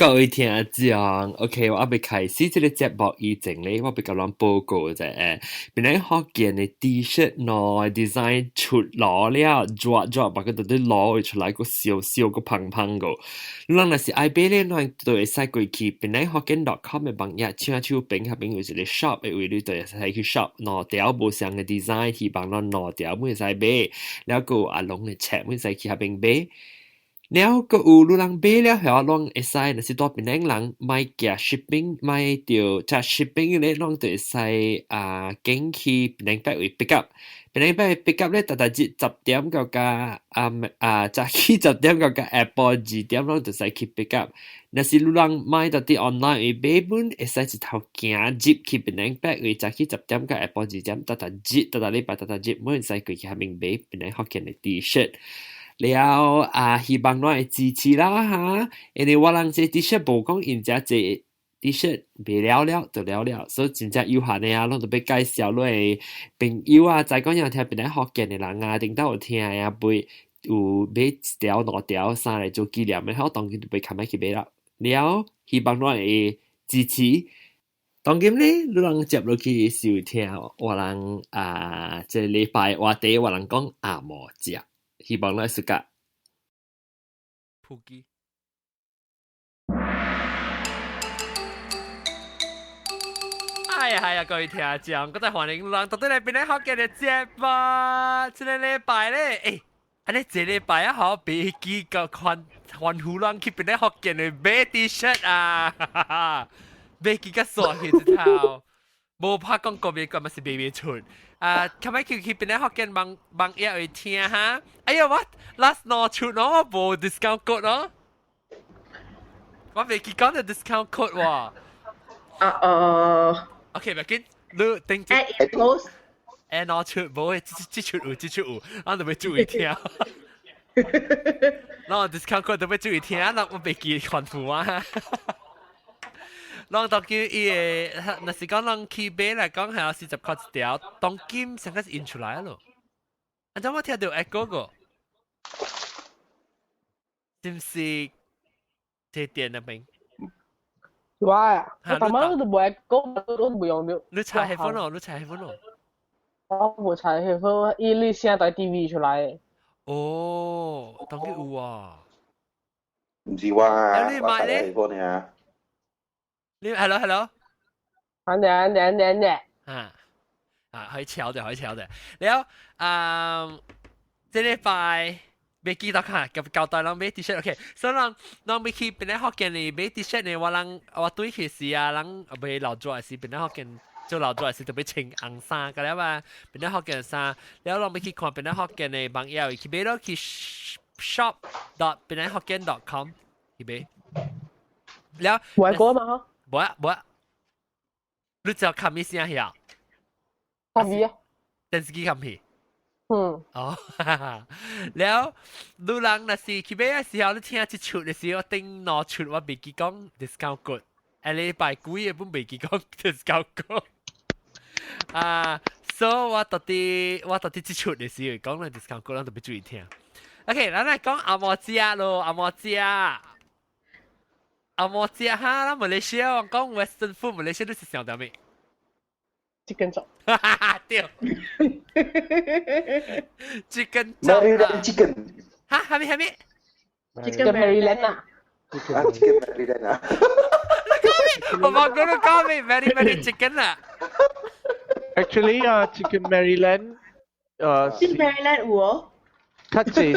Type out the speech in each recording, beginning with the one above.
各位聽眾，OK，我猶未開始這個節目以前咧，我欲共咱報告一下，檳城福建的 T-shirt 喏 design 出爐了，熱熱，別個都佇爐出來，閣燒燒閣芳芳個。你人若是愛買咧，咱就會使過去檳城福建 .com 的網頁，唱手邊彼邊有一個 shop 的位，你就會使去 shop 兩條無相的 design，希望咱兩條會使買，了閣有阿龍的冊會使去彼邊買。了，閣有你人買了後，攏會使，若是蹛檳城人莫寄 shipping，莫著遮 shipping 咧，攏就會使啊，揀去檳城別位 pick up。檳城別位 pick up 咧，逐逐日10點到甲啊啊早起十點到甲下晡2點，攏就使去 pick up。若是你人買到佇 online 位買本，會使一頭行入去檳城別位，早起十點到下晡二點，逐逐日，逐逐禮拜，逐逐日，會使過去彼邊買檳城福建的 T-shirt。了啊，希望咱會支持啦哈，因為我人這 T-shirt 無講𪜶遮濟 T-shirt 賣了了就了了，所以真正有限的啊，攏著欲介紹你的朋友啊，知講有聽檳城福建的人啊，頂到有聽啊，買有買一條兩條衫來做紀念的，我當今就欲較欲去買啦。了，希望咱會支持。當今咧，你人接落去收聽我人啊，這禮拜話題我人講紅毛食。希望咱會 suka。普及。哎呀，係啊，各位聽眾，閣再歡迎咱倒轉來檳城福建的節目。這個禮拜咧，欸，按呢這禮拜啊，好袂記個歡歡呼咱去檳城福建的買 T-shirt 啊，哈哈，袂記甲煞去一頭，無拍廣告袂過嘛是賣袂出。啊，琴日去檳城福建網網頁會聽哈。哎呀，我 last 兩出喏，我無 discount code 喏，我袂記講的 discount code 喎。啊哦。 OK，袂緊，你等陣。 Add post。哎，兩出無，這這出有，這出有，我就欲注意聽。那 discount code 就欲注意聽，那我袂記歡呼啊。攏當今伊個，若是講人去買來講係40塊一條，當今上個是印出來咯。啊，怎我聽到 echo 個？是毋是這電那邊？我啊，我逐擺都無 echo，都無用到。你插 headphone 咯？你插 headphone 咯？我無插 headphone，伊你聲佇 TV 出來。哦，當今有啊。毋是我啊，你買咧？我插 headphone 啊。你 hello hello，安尼安尼安尼安尼。啊啊，可以敲的，可以敲的。然後啊，這禮拜袂記得看，交交代人買 T-shirt OK。所以人人欲去檳城福建哩買 T-shirt 呢，我人我對去時啊，人買老早時檳城福建做老早時特別穿紅衫個了嘛，檳城福建衫。然後人欲去看檳城福建的網頁，去買咯去 shop.penanghokkien.com 去買。了，外國嘛？無啊無啊，你知影咩聲遐？看咩啊？電視機看片。嗯。哦，哈哈。了，你人若是去買的時候，你聽這出的時候，頂兩出我袂記講 discount code，下禮拜幾個本袂記講 discount code。啊，所以我到底這出的時候講了 discount code，咱特別注意聽。OK，咱來講紅毛食咯，紅毛食。紅毛食哈，咱馬來西亞講 Western food，馬來西亞你是想到咩？Chicken chop。哈哈哈，對。Chicken chop。 Maryland chicken。哈，係咪係咪？Chicken Maryland 啊。啊，Chicken Maryland 啊。我冇講到講咩 Very Very Chicken 啦。 Actually 啊，Chicken Maryland，Chicken Maryland 有哦。較濟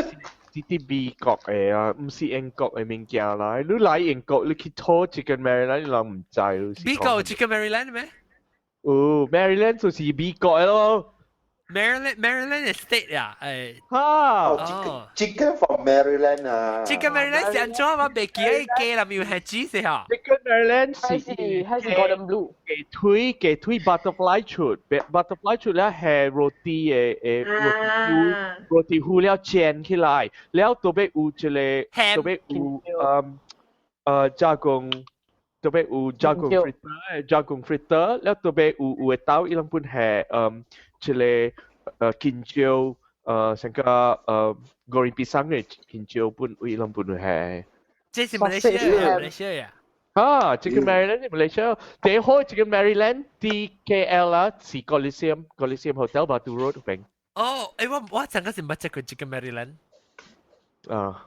是佇美國的啊，毋是英國的物件啦。你來英國，你去討 Chicken Maryland，你人毋知。美國有 Chicken Maryland 咩？有 Maryland 就是美國的咯。 Maryland 係 state 呀，誒。哈。哦，Chicken from Maryland 啊。 Chicken Maryland 是按怎我袂記得雞啦，有係煮是哈。 Chicken Maryland 是還是 Gordon Blue？雞腿 butterfly 出，butterfly 出咧係 roti 的誒 roti 糊，roti 糊了煎起來，了特別有一個特別有jagung，特別有 jagung fritter，jagung fritter，了特別有有的豆伊攏本係一個青椒成個goreng pisang 的青椒本伊攏本係。這是馬來西亞，馬來西亞。啊，Chicken Maryland 馬來西亞，第好 Chicken Maryland DKL 啦，是 Coliseum Hotel Batu Road 邊。哦，誒我陣間是捌食過 Chicken Maryland。啊。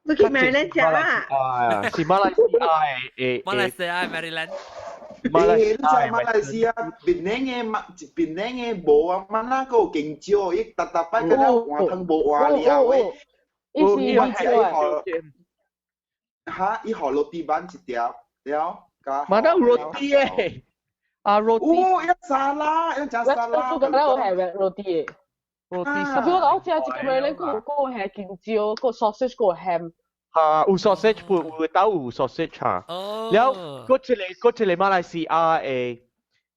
你去 Maryland 食啦？啊，是馬來西亞嘅。馬來西亞 Maryland。馬來西亞，馬來西亞，檳城嘅馬，檳城嘅無啊，馬那個勁少，伊逐逐擺個了換湯無換了的。伊是伊予哈，伊予 roti bun 一條了，加。馬那 roti 誒，啊 roti。有，一沙拉，一食沙拉。我覺得我係 roti 嘅。 roti 特別我講食一個咧，個係勁少，個 sausage 個 ham。嚇，有 sausage 有豆有 sausage 嚇。哦。了，嗰一個馬來西亞嘅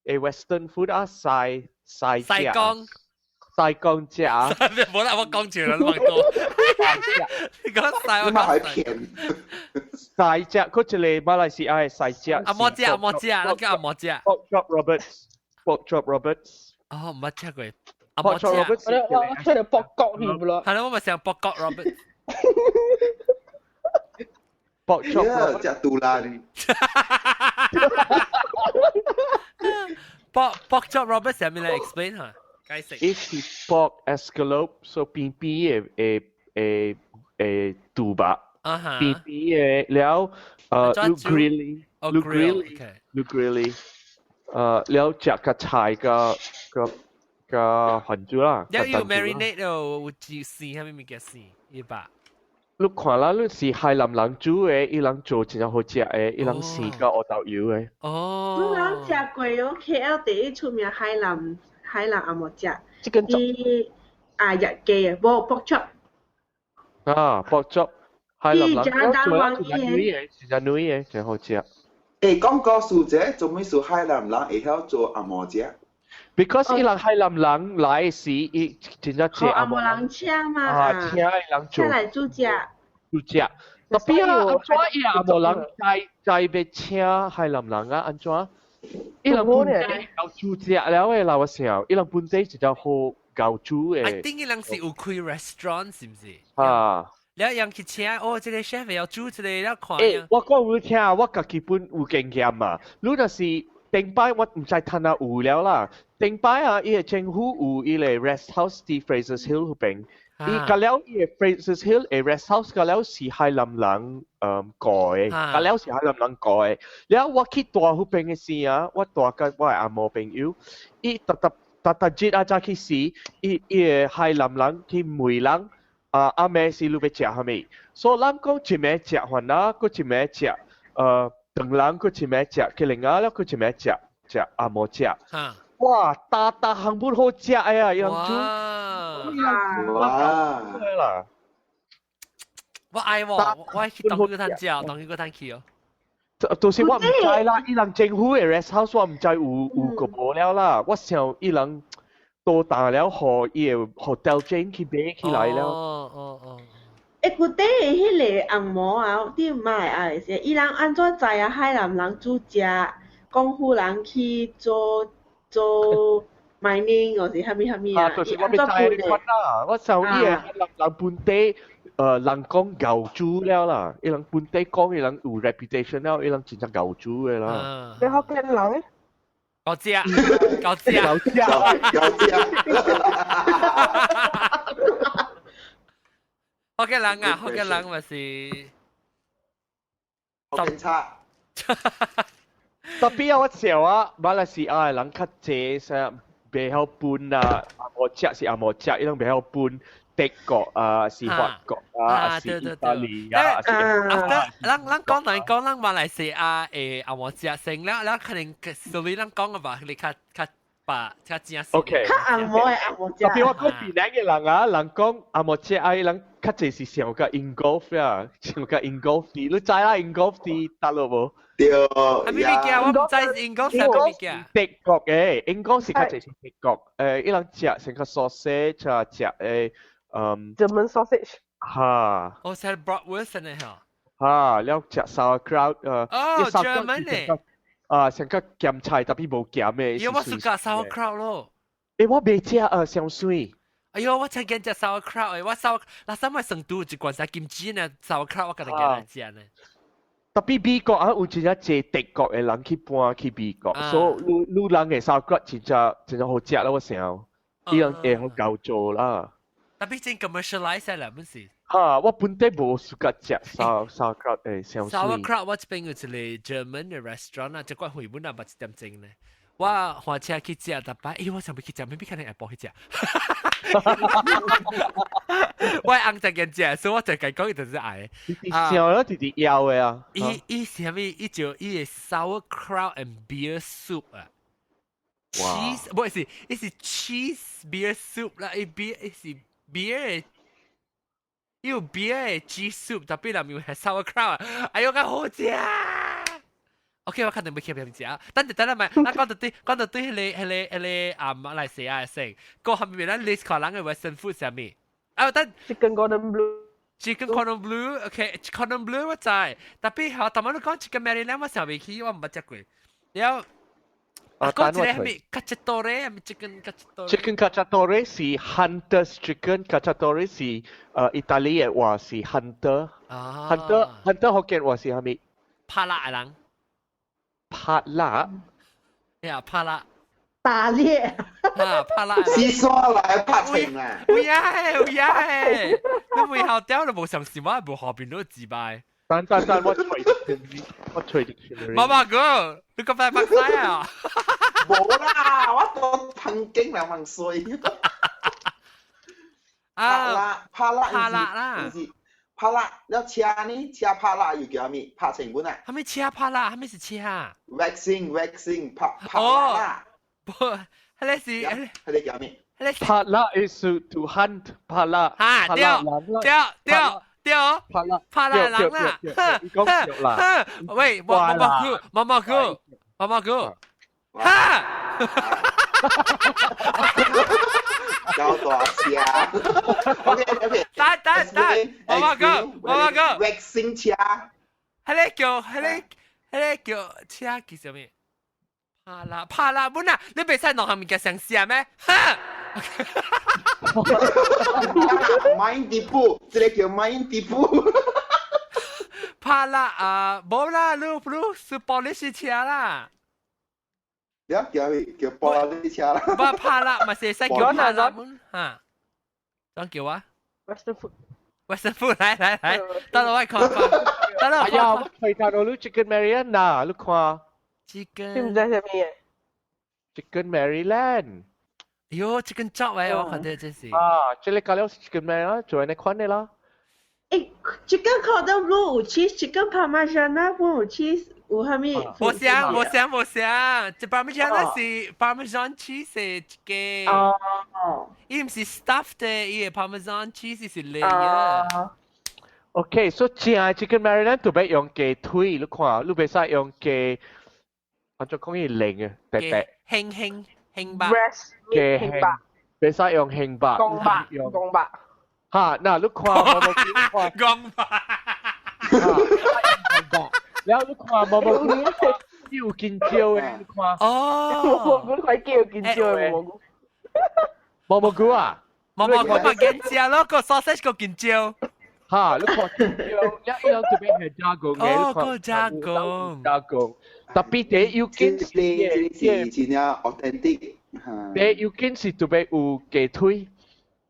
Western food 啊，西西西江。西江食。冇啦，我講住啦，你講多。你講西我講西。西食，嗰一個馬來西亞嘅西食。紅毛食，紅毛食，那叫紅毛食。 Pork chop Roberts，pork chop Roberts。哦，唔捌食過。紅毛食。我出嚟駁角添咯。係咯，我咪成駁角 Robert。 Pork chop 食杜蘭。 Pork chop Roberts 係咩嚟？Explain 下，解釋。伊是 pork escalope，所以扁扁嘅嘅嘅嘅肚肉，扁扁嘅了，你 grill，你 grill，你 grill，了食個菜個個個番薯啦。了要 marinate 有煮絲，係咪物件絲？一百。你看啦，你是海南人煮的，伊人做真正好食的，伊人生甲烏豆油的。哦。你人食過哦？KL 第一出名海南紅毛食。這個伊啊日記的，無 pork chop。啊，pork chop，海南人做啊，真正女的，真正女的，真好食。欸，講故事者，做咩事海南人會曉做紅毛食？Because 伊人海南人來時，伊真正食紅毛人請嘛，啊，請伊人做，請來煮食。煮食。特別啊，按怎伊紅毛人在欲請海南人啊？按怎？伊人本地𠢕煮食了的啦，我想，伊人本地真正好𠢕煮的。 I think 伊人是有開 restaurant 是毋是？啊。了人去請哦，這個 chef 要煮這個了看。欸，我講你聽，我家己本有經驗嘛。你若是頂擺，我毋知趁啊有了啦。頂擺啊，伊個政府有伊個 rest house 佇 Fraser's Hill 彼邊。伊甲了伊個 Fraser's Hill 個 rest house 甲了是海南人蓋的，甲了是海南人蓋的。了我去蹛彼邊的時啊，我蹛佮我的紅毛朋友，伊逐逐逐逐日啊早去時，伊伊個海南人去問人。啊，暗暝時你欲食啥物？所以咱講一暝食飯啊，閣一暝食，唐人閣一暝食，吉令仔了閣一暝食食紅毛食。哇，逐逐項本好食的啊，伊人煮。哇！啦。我愛喎，我愛去當佢攤食，當佢個攤去哦。到時我毋知啦，伊人政府的 rest house 我毋知有個無了啦，我想伊人。多大了，予伊個 hotel chain 去買起來了。哦哦哦。欸，舊底的彼個紅毛啊，佇馬來亞的時，伊人按怎知影海南人煮食，廣府人去做做 mining 或是啥物啥物啊？啊，就是我欲知你款啦，我想伊個海南人本地，人講𠢕煮了啦，伊人本地講伊人有 reputation 了，伊人真正𠢕煮的啦。你福建人咧？𠢕食，𠢕食，𠢕食，𠢕食。福建人啊，福建人咪是福建差。特別啊，我想啊，馬來西亞的人較濟啥，袂曉分啊，紅毛食是紅毛食，伊攏袂曉分德國啊，是法國啊，是意大利啊，是。啊，咱講來講，咱馬來西亞的紅毛食先了，了可能所以咱講的吧，你較較把較正。 OK。較紅毛的紅毛食。特別我講檳城的人啊，人講紅毛食啊，伊人較濟是想甲 Ingolf 啊，想甲 Ingolf 你知啦，Ingolf 佇大陸無？對，啊，咩物件？我毋知英國啥物件。德國的，英國是較濟是德國，伊人食成個 sausage 啊，食的，German sausage。哈。哦，是 bratwurst 呢嚇。哈，了食 sauerkraut，哦，German 呢？啊，成個鹹菜，特別無鹹的。有我暑假 sauerkraut 咯。欸，我袂食啊，傷水。哎喲，我才見隻 sauerkraut 誒，我 sauer，嗱三個成都一罐啥金雞呢，sauerkraut 我家己來食呢。特別美國啊，有真正濟德國的人去搬去美國，所以愈愈人的 sauerkraut 真正真正好食啦，我想，伊人會好夠做啦。特別真 commercialize 啦，本是。哈，我本地無 suka 食 sauerkraut 的香水。 sauerkraut 我這邊有一個 German 的 restaurant 啊，這款回本啊，捌一點鐘呢。我換車去食，逐擺，欸，我想欲去食，maybe 可能下晡去食。我翁就見食，所以我就共講伊就是愛。笑了，直直枵的啊。伊伊是啥物？伊就伊的 sauerkraut and beer soup 啊。cheese 不是，伊是 cheese beer soup 啦，伊 beer 伊是 beer 的，伊有 beer 的 cheese soup，特別裡面係 sauerkraut，哎喲，較好食。OK，我肯定欲去邊食。等陣等陣咪，咱講到對，講到對彼個彼個彼個啊馬來西亞的先，個後面咱 list 看人的 Western food 啥物？啊，等 Chicken cordon bleu。 Chicken cordon bleu，OK，cordon bleu 我知，特別係頭先你講 Chicken Maryland 我想袂起，我毋捌食過。了，啊，講一個啥物 cacciatore，係咪 chicken cacciatore？ Chicken cacciatore 是 Hunter's chicken，cacciatore 是意大利的話是 hunter。啊。 Hunter hunter 福建話是啥物？拍獵的人。拍獵？呀，拍獵。打獵。啊，拍獵。是刷來拍成啊！有影有影，你背後屌都無相信我，無後邊都自敗。等等等，我揣我揣 dictionary。媽媽哥，你咁快白晒啊？無啦，我當噴經兩萬歲。啊，拍獵，拍獵啦！拍獵，了車呢？車拍獵又叫啥物？拍成本啊？啥物車拍獵？啥物是車？Waxing waxing 拍拍獵啦。不，彼個是，彼個叫啥物？拍獵 is to hunt 拍獵。哈，對對對對，拍獵拍獵人啦。講啦。喂，毛毛菇，毛毛菇，毛毛菇，哈！搞大聲。OK OK。等等等，毛毛菇，毛毛菇。 Waxing 車。彼個叫彼個彼個叫車叫啥物？拍獵拍獵本啊！你袂使兩項物件相寫咩？哈！ Main tipu，這個叫 main tipu。拍獵啊，無啦，你你是玻璃是車啦。對，叫叫玻璃車啦。不拍獵嘛是使叫拍獵本哈？怎叫啊？Western food。 Western food 來來來，等我看看，等我。哎呀，我睇到你 Chicken Maryland 啦，你看。 Chicken。你毋知啥物嘢？Chicken Maryland。喲，Chicken chop 誒，我看到這是。啊，這個加了 Chicken Maryland 做呢款的啦。誒，Chicken cordon bleu 有 cheese，Chicken parmigiana 有 cheese，有啥物？無相，無相，無相，這 parmigiana 是 parmesan cheese 一個。哦。伊毋是 stuffed 的，伊個 parmesan cheese 是 layer。 OK，所以正 Chicken Maryland 特別用雞腿，你看，你袂使用雞，按怎講伊零啊，特別。輕輕輕白。雞輕，袂使用輕白。公白，公白。哈，那你看，我冇公白。然後你看，無無有見椒的，你看。哦。蘑菇塊叫見椒的蘑菇。蘑蘑菇啊？蘑蘑菇嘛見椒咯，個 sausage 個見椒。哈，你看見椒，一樣特別係加工嘅。哦，個加工。加工。特別第要緊是是真正 authentic。第要緊是特別有雞腿。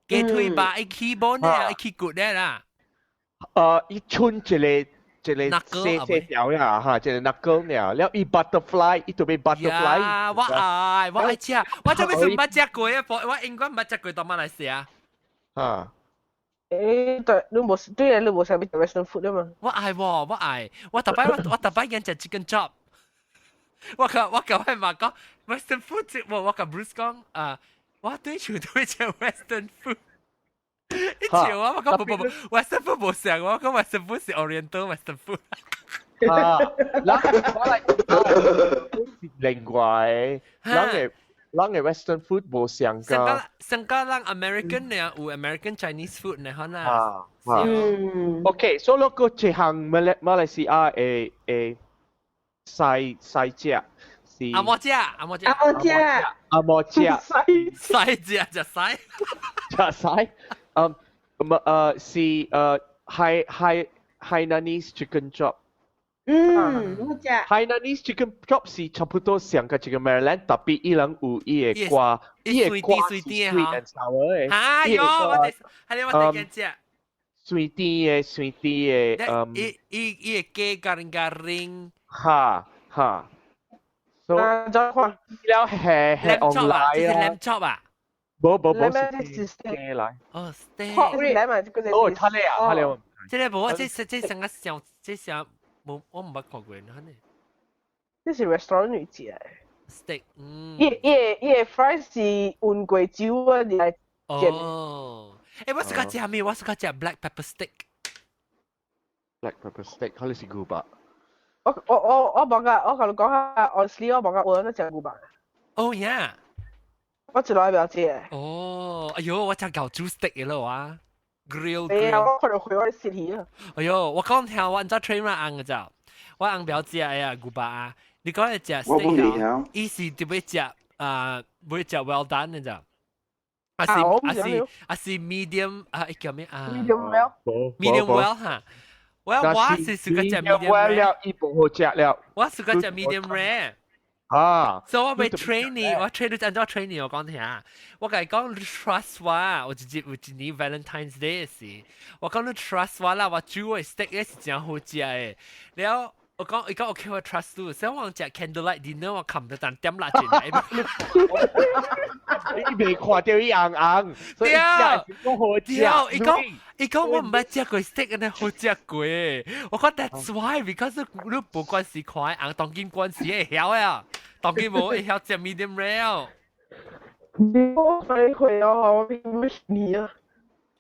雞腿吧，伊起 bone 呢，伊起骨呢啦。伊剩一個一個細細條呀，哈，一個 knuckle 呢，了伊 butterfly，伊特別 butterfly。呀，我愛，我愛食，我這邊是毋捌食過啊，我永遠毋捌食過到馬來西亞。哈。誒，對，你無對啊，你無啥物 Western food 啊嘛？我愛喎，我愛，我逐擺我我逐擺見食 chicken chop。我甲我甲我媽講 Western food，我我甲 Bruce 講啊，我對厝都會食 Western food。你笑我，我講不不不，Western food 無像，我講 Western food 是 Oriental Western food。啊，咱我來是另外，咱的咱的 Western food 無相共。上個咱 American 呢有 American Chinese food 呢，可能。啊，嗯。OK，所以嗰個這項馬來西亞的的西西食是紅毛食，紅毛食，紅毛食，紅毛食，西食食西。食晒。嗯，咁是Hainanese chicken chop。嗯，好食。 Hainanese chicken chop 是差不多像個這個 Maryland，特別伊人有伊個瓜，伊個瓜是 sweet and sour 的。啊喲，我哋係你我哋見食。酸甜的，酸甜的，嗯。伊伊伊個雞garing garing。哈哈。所以再看。了係係 online 啊。這是 lamb chop 啊？無無無，是雞來。哦，steak。哦，他咧啊，他咧。這個無，這這成個上，這上無，我毋捌看過，呢。這是 restaurant 嚟食。 steak，嗯。伊伊伊個 fries 是溫過酒啊來煎。哦。欸，我是較食咩？我是較食 black pepper steak。 Black pepper steak，可能是牛肉。我我我我無甲，我共你講下，honestly 我無甲我都食牛肉。哦呀！我一來不要食。哦，哎呦，我食搞煮 steak 嘅咯啊，grill。哎呀，我看到回我食魚啊！哎呦，我講聽我按怎 train 我翁嘅咋？我翁表姐哎呀牛肉啊，你講你食 steak 啊？伊是特別食啊，欲食 well done 嘅咋？啊是啊是啊是 medium 啊，叫咩啊？medium well。 medium well 哈。我我是 suka 食 medium rare 了，伊無好食了。我 suka 食 medium rare。啊！所以我欲 train 你，我 train 你按怎 train 你？我講聽，我共伊講 trust 我，我直接有一年 Valentine's Day 時，我講你 trust 我啦，我煮的 steak 是真好食的。了我講伊講 OK，我 trust 你，所以我食 candlelight dinner，我冚得但點蠟燭來。你未看到伊紅紅，所以食講好食。對，伊講伊講我毋捌食過 steak，按呢好食過。我講 that's why because 你無關時看紅，當今關時會曉啊，當今無會曉食 medium rare。你我飛回哦，我唔你啊，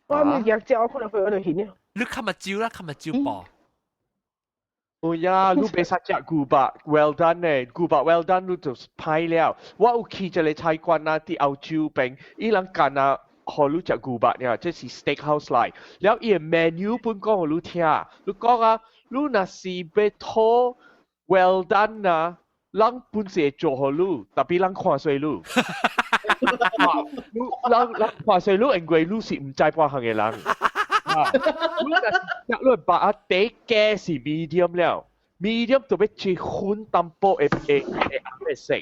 我唔日食，我可能會有點興啊。你較目酒啦，較目酒啵。哦呀，你袂使食牛肉，well done 呢，牛肉 well done 你就歹了。我有去一個菜館啊，佇澳洲邊，伊人干啊，予你食牛肉爾，這是 steak house 來。了伊個 menu 本講予你聽，你講啊，你若是欲討 well done 啊，人本是會做予你，特別人看衰你。你人人看衰你，因為你是毋知半項的人。啊！你若食你肉啊，第一是 medium 了，medium 就欲切粉淡薄會會會紅的色，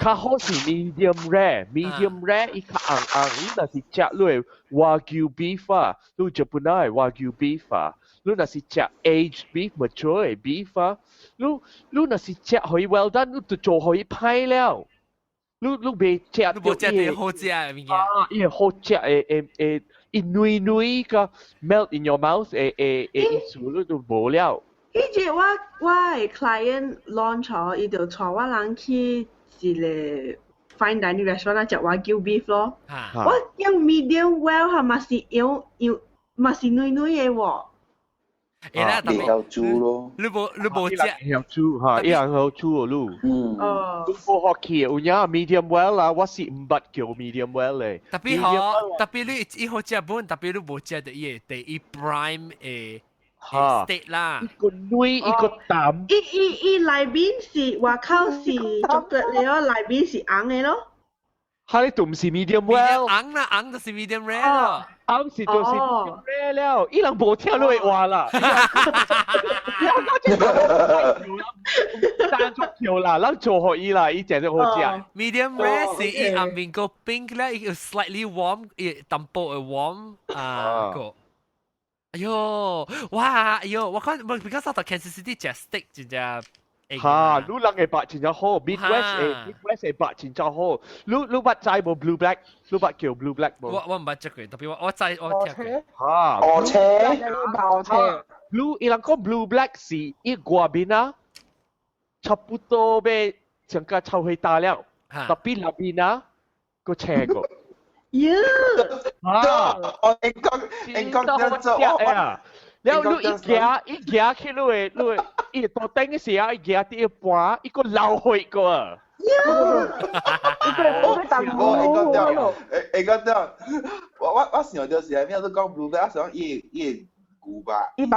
較好是 medium rare，medium rare 伊較紅紅。你若是食你的 Wagyu beef 啊，你日本的 Wagyu beef 啊，你若是食 aged beef mature 的 beef 啊，你你若是食予伊 well done，你就做予伊歹了。你你袂食，你無食到好食的物件。啊，伊會好食的會會。伊軟軟個 melt in your mouth 會會會意思你就無了。彼日我我的 client launch 伊就帶我人去一個 fine dining restaurant 食 Wagyu beef 咯。我用 medium well 哈嘛是用用嘛是軟軟的喎。會啦，特別煮咯。你無你無食？曉煮哈，伊人好煮哦，你。嗯。哦。你無福氣，有影 medium well 啦，我是毋捌叫 medium well 咧。特別好，特別你伊好食本，特別你無食到伊個第一 prime 的 steak 啦。一個軟一個淡。伊伊伊內面是外口是 chocolate 的咯，內面是紅的咯。哈，你都毋是 medium well。紅啦，紅就是 medium rare 咯。紅是就是 medium rare 了，伊人無聽你的話啦。我單足橋啦，咱做予伊啦，伊食得好食。 Medium rare 是伊下面個 pink 咧，伊 slightly warm，伊淡薄會 warm 啊個。哎喲，哇！哎喲，我看我比較少到 Kansas City 食 steak 真正。哈，你人的肉真正好，Midwest 的 Midwest 的肉真正好。你你捌知無 Blue Black？你捌叫 Blue Black 無？我我毋捌食過，特別我我知我聽過。哈，烏青，烏青。 Blue 伊人講 Blue Black 是伊外面啊，差不多欲成個臭火焦了，特別內面啊，閣青過。喲！啊！我英國英國叫做啊！了你一行一行去你的你的伊桌頂的時候，伊行佇一半，伊閣流血過。我應該對，應該對。我我我想就是係咩都講 Blue Black，我想伊伊牛肉，伊肉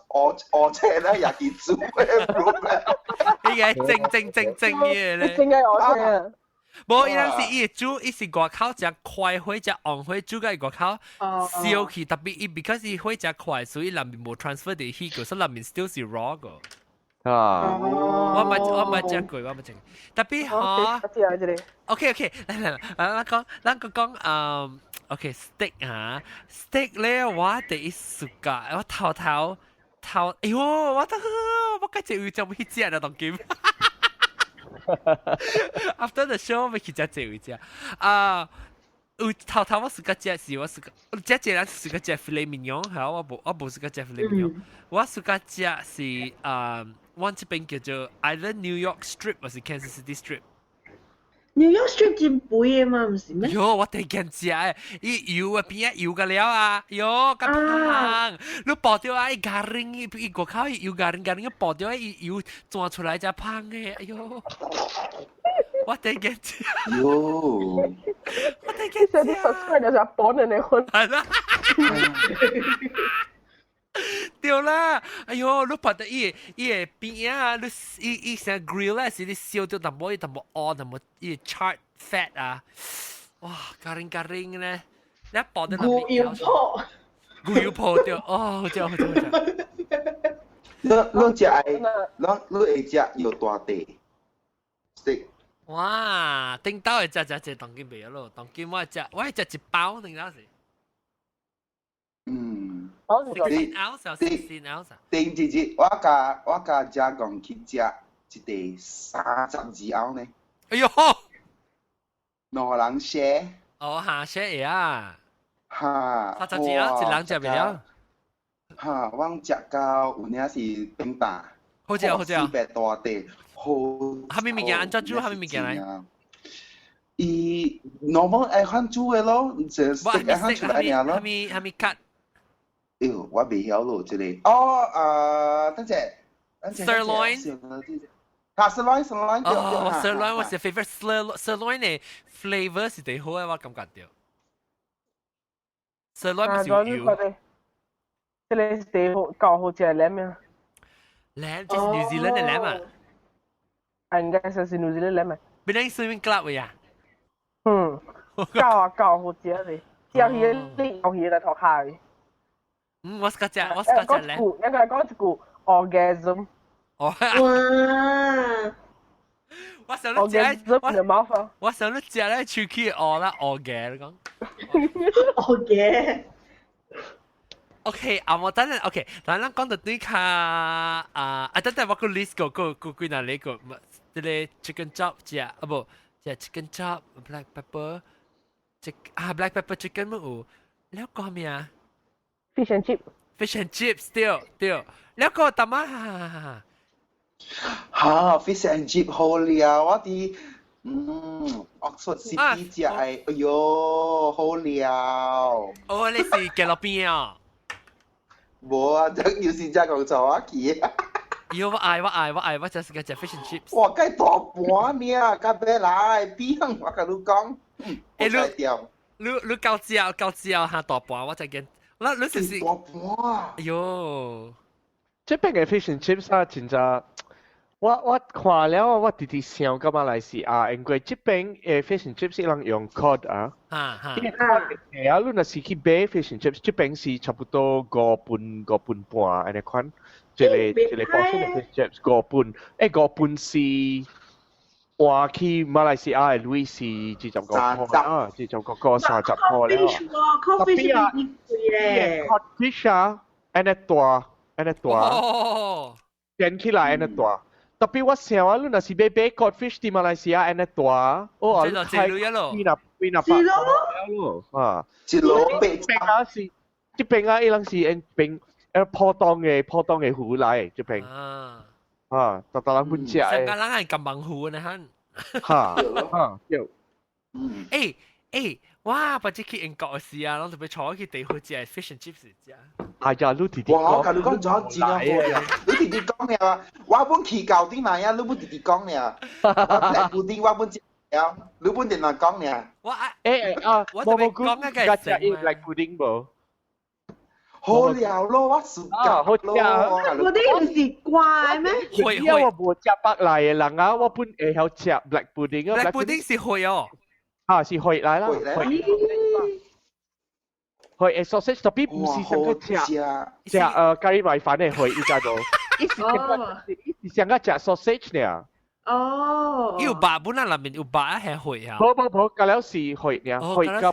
烏烏青咧，也去煮的 Blue Black。伊個正正正正嘅咧。正嘅烏青。無，伊人是伊會煮，伊是外口誠快火，誠旺火煮甲伊外口燒去，特別伊 because 伊火誠快，所以內面無 transfer 佇 heat 個，所以內面 still 是 raw 個。啊，我捌食過，我捌食過。特別嗬。我知啊，這個。 OK，來來來，咱講，咱個講，OK steak 啊，steak 咧，我第一暑假，我頭頭頭，哎喲，我都我該這位就去食啦，當今。After the show，我去食這位食。啊，有頭頭我暑假食是我暑假，食這人暑假食 filet mignon，嚇，我無暑假食 filet mignon，我暑假食是啊，我這邊叫做 either New York Strip 或是 Kansas City Strip。 New York Strip 真肥的嘛，毋是咩？喲，我第見食的，伊油啊邊仔油個了啊，喲，較香，你爆掉啊，伊 garing 伊伊外口伊油 garing garing，爆掉伊油鑽出來才香的，哎喲，我第見食。喲，我第見食。你 subscribe 就是幫人哋混。係啦。對啦，哎喲，你拍到伊伊個邊啊，你伊伊成 grill 咧，是你燒到淡薄，伊淡薄烏，淡薄伊 charred fat 啊，哇，garing garing 咧，你爆到牛油泡，牛油泡對，哦，好食好食好食。你你食愛，你你會食有大塊 steak。哇，頂到會食食食當今袂咯，當今我食我會食一包頂到是。嗯。 16 ounce 啊，16 ounce。頂一日我共家公去食一塊32盎呢。哎喲！兩個人 share。哦，哈 share 啊。哈。32盎一人食袂了。哈，我食到有影是變大。好食好食。四百大塊，好。蝦米物件按怎煮？蝦米物件來？伊 normal 愛番煮的咯，就 steak 愛番出來爾咯。蝦米蝦米 cut？哎喲，我袂曉咯，這個。哦，啊，等陣，等陣。 Sirloin。哈，sirloin，sirloin。哦，sirloin 我是 favorite sirloin 的 flavor 是最好的，我感覺到。sirloin 不是有油。這個是最好，夠好食 lamb 啊。 lamb 就是 New Zealand 的 lamb 啊。啊，應該說是 New Zealand lamb 啊。邊個 swimming club 位啊？嗯，夠啊夠好食的，只要魚你有魚來塗下的。嗯，我是個食，我是個食咧。一個講一句 orgasm。哦。哇！我想你食，我我想你食咧，手氣餓啦，餓嘅你講。餓嘅。 OK，啊，我等陣 OK，等咱講到對卡啊啊，等陣我個 list 個個個幾哪裡個，這個 chicken chop 食啊無，食 chicken chop black pepper，啊 black pepper chicken 乜有，了個咩啊？Fish and chip。 Fish and chips 對對，了個淡仔。哈，fish and chip 好了，我佇Oxford City 食的，哎喲，好了。哦，你是街路邊啊？無啊，這又是只講做我去。喲，我愛我愛我愛，我就是個食 fish and chips。哇，計大盤爾，到尾來變，我共你講。欸，你你你夠食夠食下大盤，我才見。那你是大盤。哎喲，這邊嘅 fish and chips 啊，真正。我看了，我直直想到馬來西亞，因為這邊嘅 fish and chips 人用 cod 啊，啊因為 cod 係啊，你若是去買 fish and chips，這邊是差不多5磅5磅半按呢款，一個一個 portion 的 fish chips 五磅，欸五磅是換去馬來西亞的鐳是25塊啊，25塊30塊了。 Codfish 啊，貴咧。 Codfish 啊，按呢大，按呢大，煎起來按呢大。特別我想啊，你若是欲買 codfish 佇馬來西亞按呢大，哦，這就這類咯，幾若幾若百咯，啊，一籮八邊啊是，這邊啊，伊人是用邊普通的魚來，這邊，啊，逐逐人本食的。香港人係咁猛魚呢，哈，哈，哈，對，欸欸，哇！把這去英國時啊，攏特別坐去地方食 fish and chips 食。哎呀，你直直哇！我共你講咗真好啊！你直直講爾，我本去到頂來啊，你本直直講爾。black pudding 我本食了，你本定來講爾。我欸啊，我特別講一個食伊 black pudding 無？好了咯，我暑啊，好食。嗰啲唔是怪咩？會。因為我無食白來嘅人啊，我本會曉食 black pudding 啊。 black pudding 是血哦。啊，是血來啦，血血嘅 sausage 特別唔是上個食食咖喱米飯嘅血，伊知無？伊是伊是上個食 sausage 呢。哦。有白本來內面有白係血啊。無無無，加了是血呢，血甲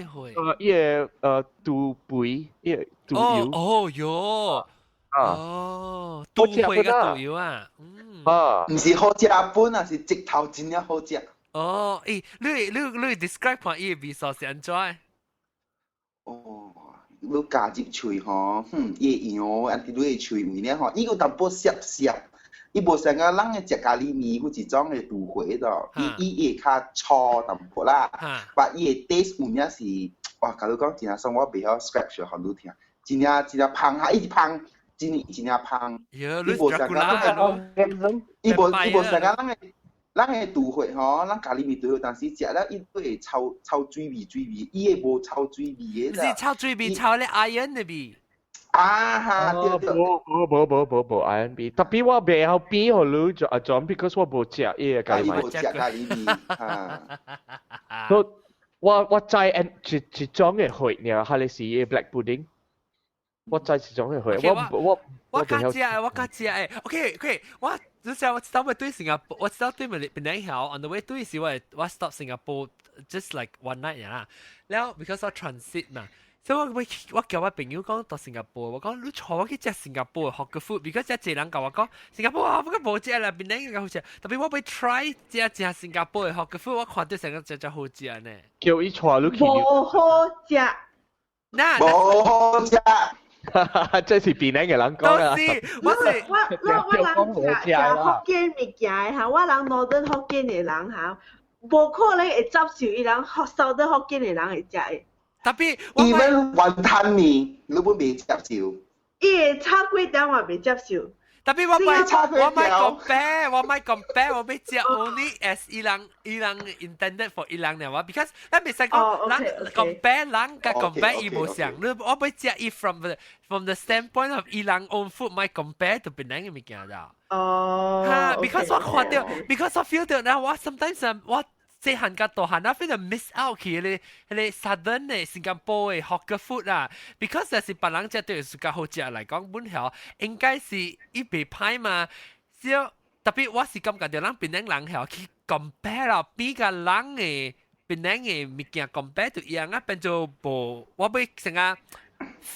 伊個豬肥，伊個豬油。哦喲。哦，豬血甲豬油啊。嗯。啊。唔是好食本啊，是直頭真正好食。哦，誒，你 describe 看伊個味素是按怎？哦，你咬入喙吼，哼，伊會油，按佇你的喙位咧吼，伊有淡薄澀澀，伊無像個咱的食咖喱麵，有一種的滷血的，伊會較粗淡薄啦，但伊的 taste 有影是，哇，假如講真正爽，我袂曉 describe 予你聽，真正真正芳啊，伊是芳，真真正芳，伊無像個伊無像個咱的滷血吼，咱咖喱麵滷血，但是食了伊都會臭臭水味水味，伊會無臭水味的。是臭水味，臭咧 iron 的味。啊哈，對對。無無無無無無 iron 味，特別我袂曉比予你就阿種，because 我無食伊個咖喱麵。無食咖喱麵，哈。我知一種的血爾，還是伊個 black pudding。我知一種的血，我我較食我較食誒，OK OK，我。就是我知道我對新加坡，我知道對檳榔曉，on the way 對時我 stop Singapore just like one night 啦。然後 because 我 transit 嘛，所以我叫我朋友講到新加坡，我講你帶我去食新加坡 hawker food，because 這濟人共我講新加坡啊，不過無食啦，檳榔較好食。特別我欲 try 食食新加坡的 hawker food，我看到成個真真好食呢。叫伊帶你去。無好食。那無好食。這是檳榔嘅人講啊！我是我我我人食食福建物件的哈，我人 Northern 福建的人哈，無可能會接受伊人 Southern 福建的人會食的。特別 even 雲吞麵，你本袂接受。伊會炒粿條嘛袂接受。特別我莫 compare，我莫 compare，我欲食 only as 伊人 intended for 伊人呢，我 because 咱袂使講人 compare 人佮 compare 伊無相，你我欲食伊 from the standpoint of 伊人 own food，莫 compare to 檳榔的物件咋。哦。哈，because 我看著，because 我 feel 到咧，我 sometimes 我細漢佮大漢，我 feel 到 miss out 去彼個 southern 的新加坡的 hawker food 啦。because 若是別人食對自家好食來講，本曉應該是伊袂歹嘛。少特別我是感覺著咱檳榔人曉去 compare 啦，比較人的檳榔的物件 compare 就一樣啊，變做無我欲成個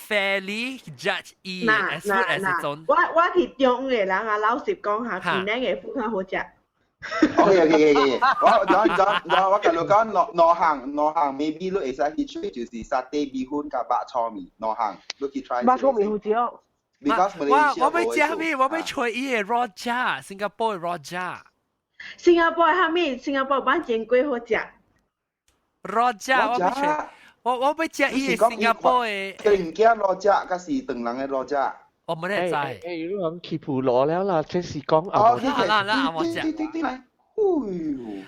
fairly judge 伊 as food as its own。我是中的人啊，老實講下，檳榔的 food 較好食。 OK，我共你講兩兩項兩項，maybe 你會使去 try 就是沙爹米粉佮肉燥麵兩項，你去 try。肉燥麵好食哦。 Because 我欲食咩？我欲揣伊的 rojak，新加坡的 rojak。新加坡蝦米？新加坡板煎粿好食。 rojak 我欲揣，我欲食伊的新加坡的。對唔驚 rojak，還是唐人的 rojak？我冇得知。誒，你人去普羅了啦，這是講哦，啦啦，阿莫食。OK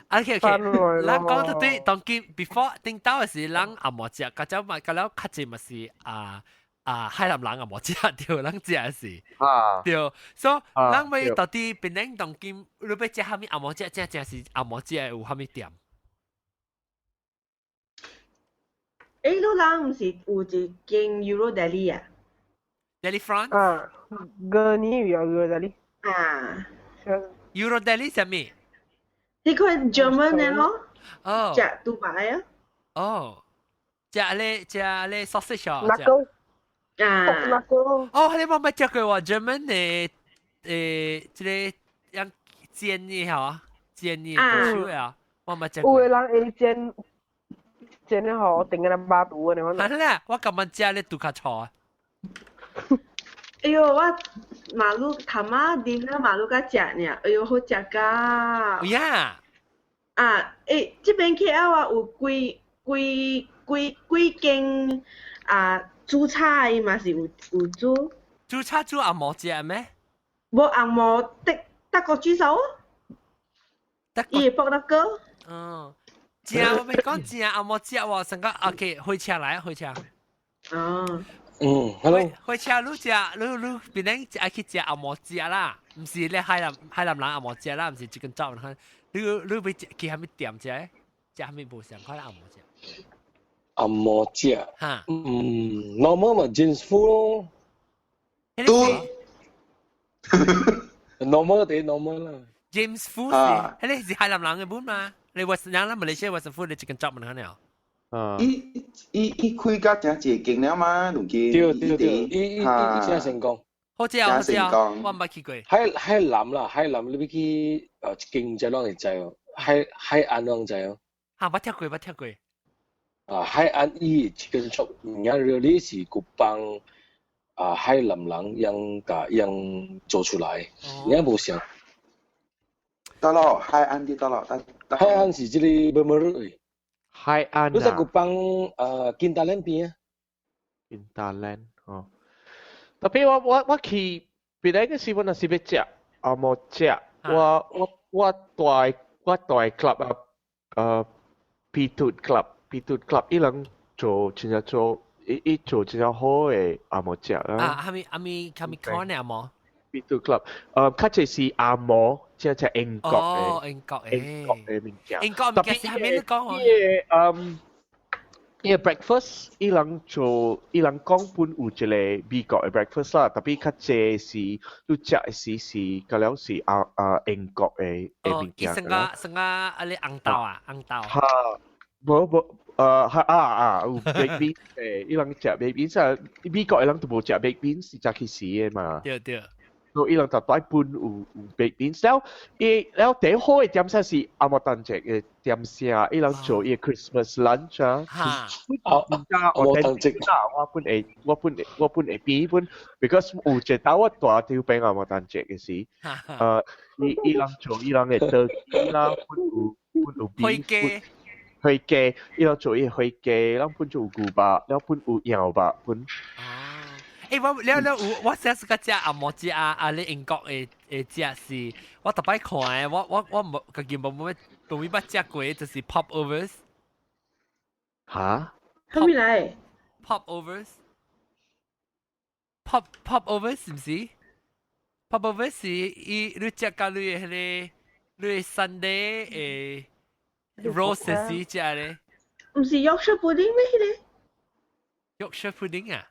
OK，咱講到對，當今 before 頂到的時，咱阿莫食，甲只嘛，甲了較濟嘛是啊啊海南人阿莫食，對，咱食的是，對，所以咱欲到底檳榔當今，你欲食啥物紅毛食，正正是紅毛食的有啥物店？誒，你人毋是有一間 Euro Deli 啊？Deli France？啊，個年有 Euro Deli。啊。 Euro Deli 啥物？呢個 German 的咯。哦。食杜拜啊。哦。食咧食咧 sausage 啊。那個？啊。那個？哦，你冇乜食過喎，German 的這個樣煎的嚇，煎的豬手啊，我冇食過。有的人會煎煎的吼，定個肉肚的，係啦，我感覺食咧拄較錯啊。哎喲，我馬路頭仔啉了馬路甲食爾，哎喲，好食甲。有影。啊，欸，這邊 KL 啊有幾幾幾幾間啊煮炒伊嘛是有煮。煮炒煮紅毛食咩？無紅毛德國豬手。伊會爆那個。嗯，正我欲講正紅毛食喎，成個 OK，火車來火車。哦。嗯，hello。火車你食，你你邊陣愛去食紅毛食啦？毋是咧海南人紅毛食啦，毋是 chicken chop 你你你欲去啥物店食？食啥物無相款紅毛食？紅毛食。哈。嗯，normal 嘛，James Fu 咯。都。 normal 啲 normal 啦。 James Fu 是，彼个是海南人的本嘛？你 Western 人啦，馬來西亞 Western food 你 chicken chop 嘛？了。啊。伊伊伊開甲誠濟間了嘛，如今。對對對，伊伊伊真成功。好食好食，我毋捌去過。海南啦，海南你欲去一間只攏會知哦，海岸攏知哦。哈，捌聽過，捌聽過。啊，海岸伊 chicken chop 物件 really 是古幫啊海南人用共用做出來，你無想。得咯，海岸啲得咯，得。海岸是這個無無海岸。你在古幫啊金大蘭邊啊？金大蘭哦。特別我去，別來個時我若是欲食，紅毛食，我大 club 啊，P2 club，P2 club，伊人做真正做，伊伊做真正好的紅毛食啊。啊，啥物啥物啥物款的紅毛？P2 club，較濟是紅毛，真正英國的。哦，英國的。英國的物件。英國物件是啥物你講？伊个伊个 breakfast，伊人做，伊人講本有一個美國的 breakfast 啦，特別較濟是你食的時是，個了是啊啊英國的的物件。伊成個成個啊你紅豆啊紅豆。哈，無無，哈啊啊有 baked beans 的，伊人食 baked beans 啊，美國的人都無食 baked beans 是早起時的嘛。對對。所以伊人就帶本有有 baked beans，了伊了第一好的點聲是紅毛丹節的點聲，伊人做伊 Christmas lunch 啊。哈。紅毛丹節啊，我本會變本，because 有一道我蹛佇邊紅毛丹節的時，伊伊人做伊人的 turkey 啦，本有本有火雞。火雞，伊人做伊火雞，咱本做有牛肉，了本有羊肉，本。欸，我了了有，我上次個食紅毛食啊啊！你英國的的食是，我逐擺看的，我無家己無無無捌食過，就是 popovers。哈？啥物來？popovers。pop popovers 是毋是？popovers 是伊你食甲你的彼个你 Sunday 的 roast 時食咧？毋是 Yorkshire pudding 咩？彼個 Yorkshire pudding 啊？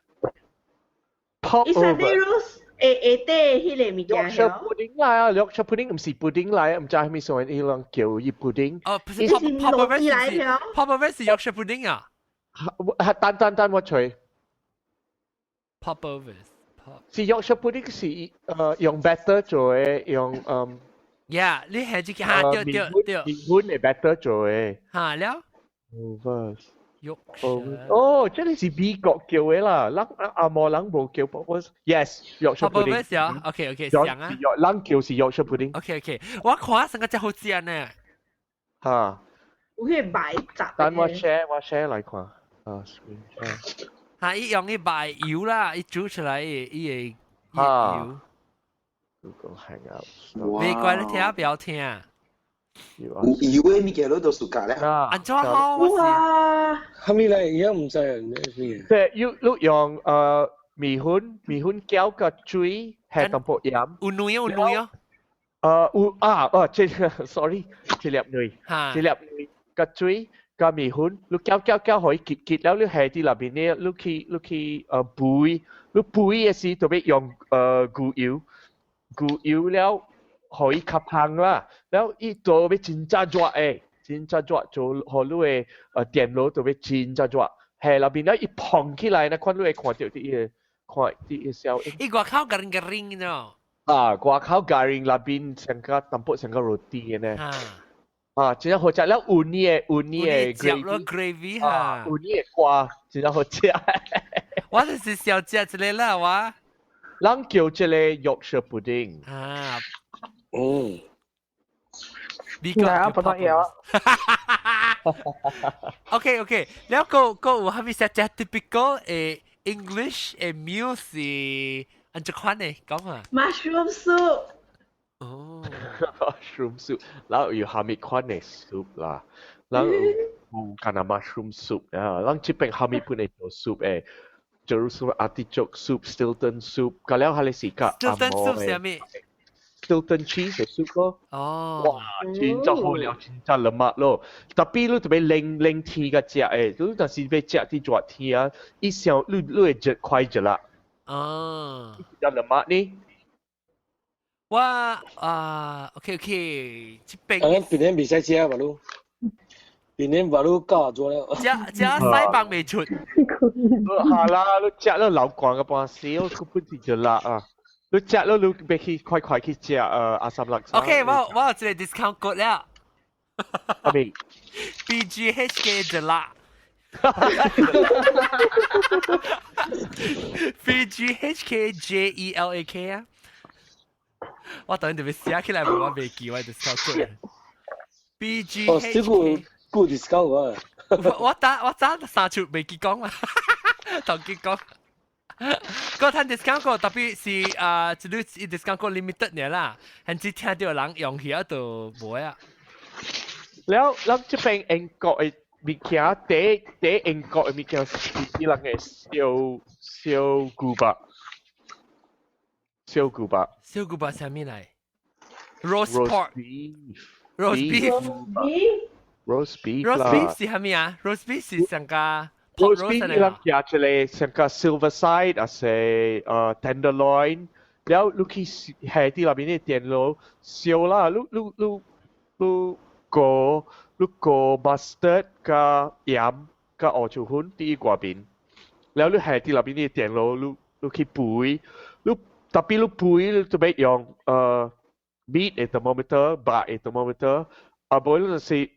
伊 Sunday roast 下下底彼個物件。 Yorkshire pudding 來啊，Yorkshire pudding 毋是 pudding 來，毋知啥物所謂伊人叫伊 pudding。哦，不是 popovers 是 popovers 是 Yorkshire pudding 啊？等等等，我揣。 popovers 是 Yorkshire pudding 是用 batter 做的，用。 Yeah，你係這個哈對對對。麵粉的 batter 做的。哈了。 Overs。 Yorkshire。哦，這個是美國叫的啦，咱紅毛人無叫 popovers。Yes，Yorkshire pudding。 popovers 啊，OK OK，像啊。人叫是 Yorkshire pudding。 OK OK，我看成個真好食呢。哈。有彼個白雜。等我 share 我 share 來看。啊，screen share。哈，伊用伊白油啦，伊煮出來伊會油。 Google Hangout。袂怪你聽不要聽。有油的物件你都暑假咧。按怎好？哇！啥物來？伊也毋知啊，咩即係要你用麵粉攪個水，下淡薄鹽。有卵有卵哦。有啊哦，這個 sorry，一粒卵，一粒卵個水加麵粉，你攪攪攪，予伊結結了，你下佇內面咧，你去肥，你肥的時特別用牛油，牛油了，予伊較香啦，了伊做欲真正熱的，真正熱做予你的電爐特別真正熱，下內面了伊膨起來，那款你會看著佇伊個看佇伊個效應。伊外口 garing garing 喏。啊，外口 garing 內面成個淡薄成個 roti 的呢。啊，真正好食了，有你的 gravy gravy 哈，有你的瓜，真正好食。我就是小食一個啦，我。人叫這個 Yorkshire pudding。啊，嗯。你講啊，不得了。 OK OK，了個個有啥物食食 typical 的 English 的 meal 是按怎款的？講啊。 Mushroom soup。哦。 Mushroom soup，然後有蝦米款的 soup 啦，然後有干焦 mushroom soup 啊，咱這邊蝦米款的做 soup 誒， Jerusalem artichoke soup、Stilton soup，個了係你是個 Stilton soup 是咩？ Stilton cheese 嘅 soup 咯。哦。哇，真正好料，真正 lemak 咯。Tapi 你特別冷冷天個食誒，你若是欲食佇熱天啊，伊上你會熱快熱啦。哦。有 lemak 呢？我啊，OK OK，這邊。啊，檳城袂使食嘛，你。檳城嘛，你教做了。食食西棒未出。係啦，你食了流汗個半死，我根本是熱辣啊！你食了你欲去快快去食阿薩叻沙。 OK，我有一個 discount code 了。阿咩？BGHK 熱辣。BGHKJELAK 啊！我等陣要寫起來，無我袂記我 discount code。BGHK。哦，這個夠 discount 啊！我早三出未記講啦，同佢講。個趁 discount 個特別是啊，這個 discount 個 limited 呢啦，甚至聽到人用起就無啊。了，咱這邊英國的物件，第第英國的物件是伊人的燒燒牛肉，燒牛肉。燒牛肉啥物來？Roast pork。Roast beef。 Roast beef。 Roast beef 是啥物啊？Roast beef 是上個 Roast beef 伊人食一個上個 silver side，還是tenderloin，了你去下佇內面的電爐燒啦，你你你你過你過 mustard 加鹽加胡椒粉佇伊外面，了你下佇內面的電爐，你你去肥，你 tapi 你肥你就欲用meat 的 thermometer、肉的 thermometer，啊無你就是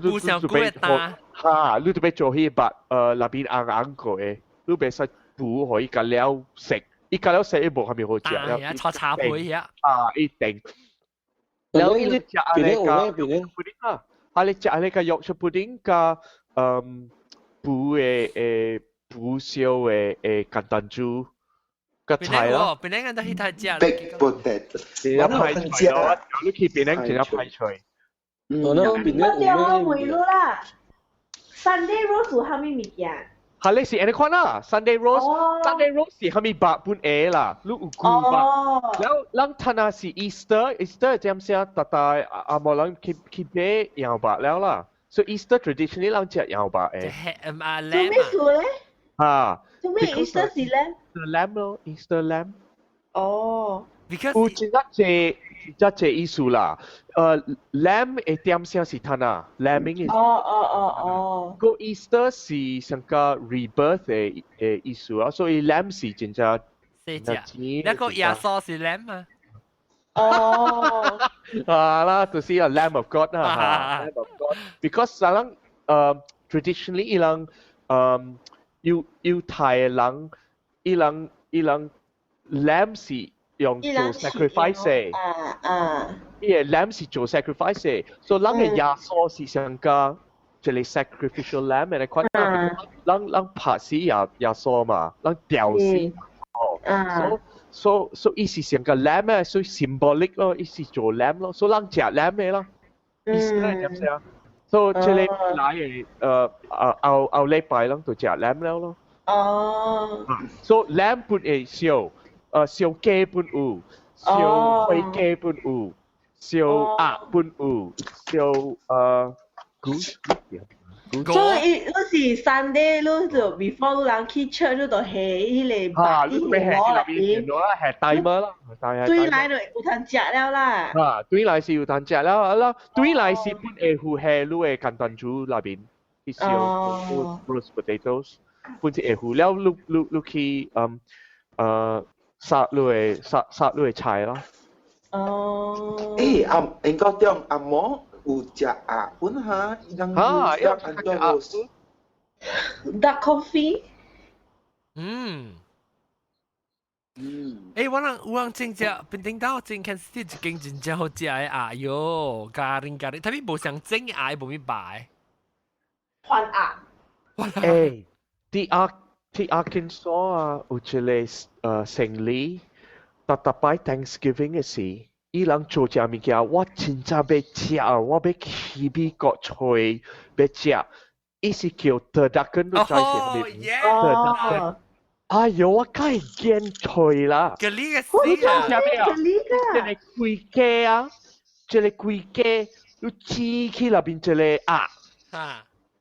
有上久的單。哈，你就欲做彼個肉內面紅紅過的，你袂使肥予伊共了食，伊共了食伊無蝦米好食。啊，炒茶皮啊。啊，一定。了伊食按呢個 pudding 啊，啊你食按呢個 Yorkshire pudding 加肥的誒肥燒的誒簡單煮個菜咯。檳城人都去太食。 Baked potato。我派菜咯，你去檳城真正派菜。我那檳城我問你啦，Sunday roast 有蝦米物件？係你是按呢款啦，Sunday roast，Sunday roast 是蝦米肉本下啦，你有牛肉。了，咱睇下是 Easter，Easter 點聲，逐大阿無人去去買羊肉了啦。所以 Easter traditionally 人食羊肉的。啊做咩事咧？啊。做咩 Easter 是 lamb？ Lamb 咯，Easter lamb。哦。有真正濟真濟意思啦。Lamb 的點聲是攤啊，lambing 哦哦哦哦。個 Easter 是上個 rebirth 的的意思啊，所以 lamb 是真正。四隻。那個耶穌是 lamb 啊？哦。啊啦，就是啊 Lamb of God 啦，Lamb of God。Because 啥人traditionally 伊人猶猶太的人，伊人伊人 lamb 是用做 sacrifice 的。啊啊。伊個 lamb 是做 sacrifice 的，所以人的耶穌是上個一個 sacrificial lamb 的款，人人拍死耶耶穌嘛，人吊死。哦，所所所以是上個 lamb 啊，所以 symbolic 咯，伊是做 lamb 咯，所以人食 lamb 的咯，意思係點先啊？所以這個來的後後禮拜人就食 lamb 了咯。哦。所以 lamb 本會燒，燒雞本有，燒火雞本有，燒鴨本有，燒goose。所以你是 Sunday，你就 before 你人去 church，你就下彼個啊，你欲下佇內面電腦啦，下 timer 啦，對來就有通食了啦。啊，對來是有通食了，啦，對來是本會有下你的簡單煮內面去燒 roast potatoes，本是會有了，你你你去殺你的殺殺你的菜啦。哦。誒，阿應該講阿嬤有食鴨本哈，伊人有食安怎 roast？ Duck confit。嗯。嗯。誒，我人真正檳城島真看是一間真正好食的鴨喲，咖喱咖喱，特別無想整鴨，無咪白。番鴨。誒，佇阿佇阿根索啊，有一個生理，逐逐擺 Thanksgiving 的時，伊人做這物件，我真正欲食啊！我欲去美國揣欲食，伊是叫 turducken，你知是啥物？turducken。哎喲，我梗係驚脆啦！咖喱嘅死啊！啥物啊？咖喱這個規家啊，這個規家，你煎起內面一個鴨，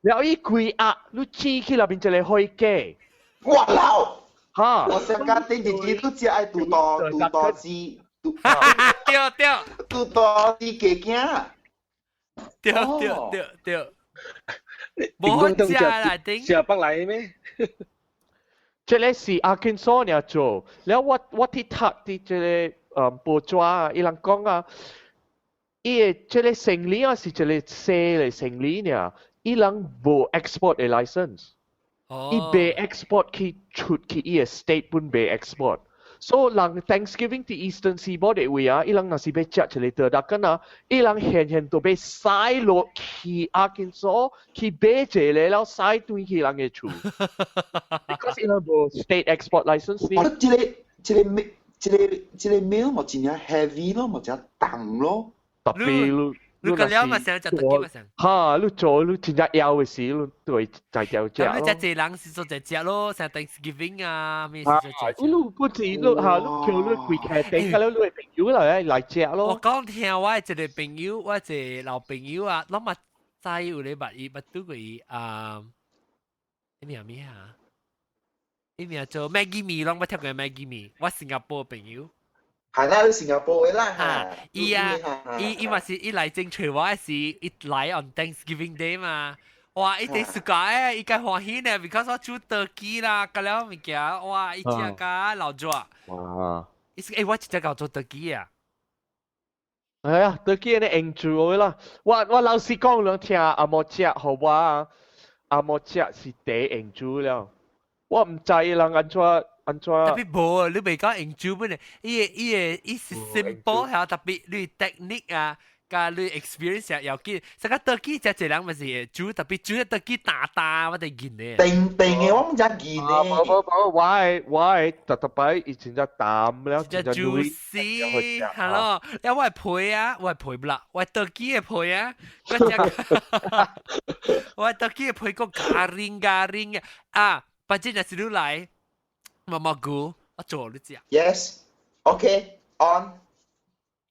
然後伊規鴨，你煎起內面一個火雞。哇老！哈！我上家頂日日都食愛拄多拄多汁，對對，拄多汁雞羹。對對對對。無好食啦，頂。食北來咩？這個是阿根索爾做，了我去讀佇這個報紙啊，伊人講啊，伊的這個生理啊是一個細的生理爾，伊人無 export 的 license，伊袂 export 去出去伊的 state 本袂 export。所以人 Thanksgiving 佇 Eastern Seaboard 的位啊，伊人若是欲食一個 turducken 啊，伊人現現都欲駛落去阿根索去買一個了，駛轉去人的厝。Because 伊人無 state export license。我這個 meal 嘛真正 heavy 咯，嘛真重咯。特別你你個了嘛想食 turkey 嘛想。哈，你做你真正枵的時，你對在條食。咁你食濟人是做隻食咯，像 Thanksgiving 啊，咩事做食。你不止你哈，你叫你規家頂，個你的朋友來食咯。我講聽我一個朋友，我一個老朋友啊，攏嘛知有咧捌伊捌拄過伊啊，伊名咩啊？伊名做 Maggie Mee，攏捌聽過 Maggie Mee，我新加坡朋友。係啦，你新加坡的啦嚇。伊啊，伊嘛是伊來正揣我是伊來 on Thanksgiving Day 嘛。哇！伊哋暑假誒，伊較歡喜呢，because 我煮 turkey 啦，加了物件，哇！伊食甲老熱。哇！伊說我直接搞做 turkey 啊。係啊，turkey 呢用煮啦。我老實講，你聽阿莫食，予我阿莫食是第用煮了。我毋知伊人按怎按怎。特別無，你袂講用煮本嚟，伊個伊是 simple 係特別你 technique 啊。佮你 experience 要緊，成個 turkey 食一人咪是煮特別煮 turkey 大大，我哋見咧。定定嘅我毋知見咧。無無無，我的特特擺伊真正淡了，真正 juicy，係咯。了我的皮啊，我的皮不啦，我 turkey 的皮啊，我食，我 turkey 的皮個 garing garing 嘅啊，反正若是你來，毛毛菇，我做你食。 Yes，OK on。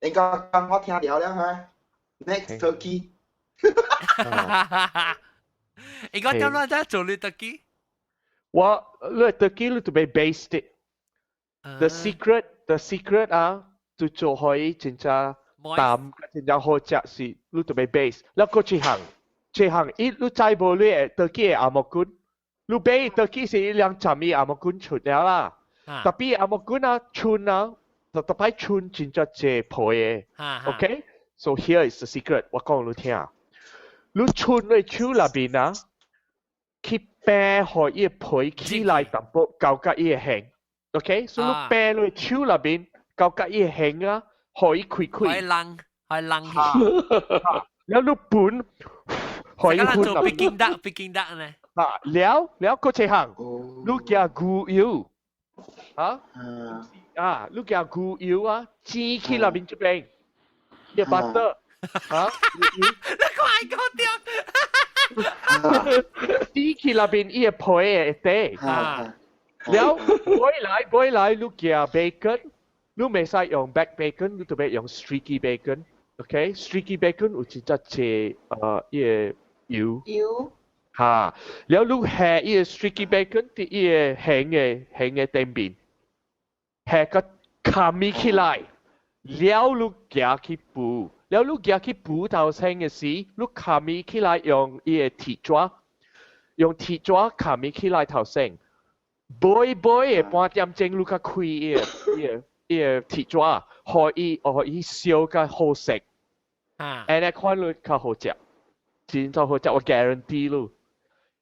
你講講我聽了了哈。Next turkey。你講點樣在做你 turkey？我你 turkey 你就欲 baste it。The secret 啊，就做可以真正淡，真正好食是你就欲 baste。了閣一項，一項伊你知無你的 turkey 的紅毛粉，你買 turkey 是伊兩浸伊紅毛粉出了啦。特別紅毛粉啊，春啊，特特擺春真正濟皮的。OK？So here is the secret，我講你聽。你春你手內面啊，去掰予伊皮起來淡薄，交佮伊的形。OK，所以你掰你手內面，交佮伊的形啊，予伊開開。可以冷，可以冷去。了你盤，予伊盤做 Peking duck，Peking duck 呢？啊，了了，閣一項，你加牛油，啊，啊，你加牛油啊，煎起內面這邊。啲 butter 嚇，你快講掉，煎起內邊伊個皮會底，了尾來尾來你加 bacon，你袂使用 back bacon，你特別用 streaky bacon，OK？streaky bacon 有真正濟伊個油，油，嚇，了你下伊個 streaky bacon 佇伊個形的頂面，下個冚起來。了你行去補，了你行去補頭先的時，你冚起來用伊個鐵紙，用鐵紙冚起來頭先，尾尾的半點鐘你較開伊個鐵紙，予伊燒較好食，按呢款你較好食，真正好食，我 guarantee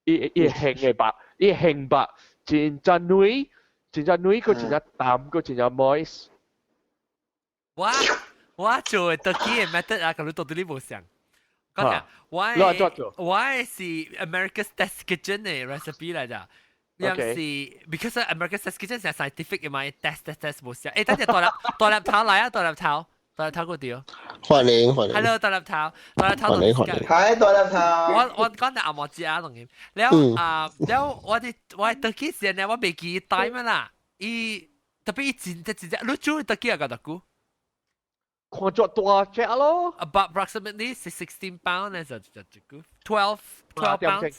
你，伊形的肉，伊形肉真正軟，真正軟，閣真正淡，閣真正 moist。我做的 turkey 的 method 啊，佮你到底你無相。講講，我是 America's Test Kitchen 的 recipe 來的。樣是 because America's Test Kitchen 是 scientific 的嘛，test test test 無相。誒，等陣大粒大粒頭來啊，大粒頭，大粒頭個掉。歡迎歡迎。 Hello，大粒頭，大粒頭。歡迎歡迎。係大粒頭。我講啲阿莫子啊，同佢。了啊，了我啲我 turkey 時呢，我袂記 time 啦。伊特別伊真真真，你煮 turkey 啊個大久？看咗大隻咯。 About approximately 16 pound 咧就就就 12 pounds。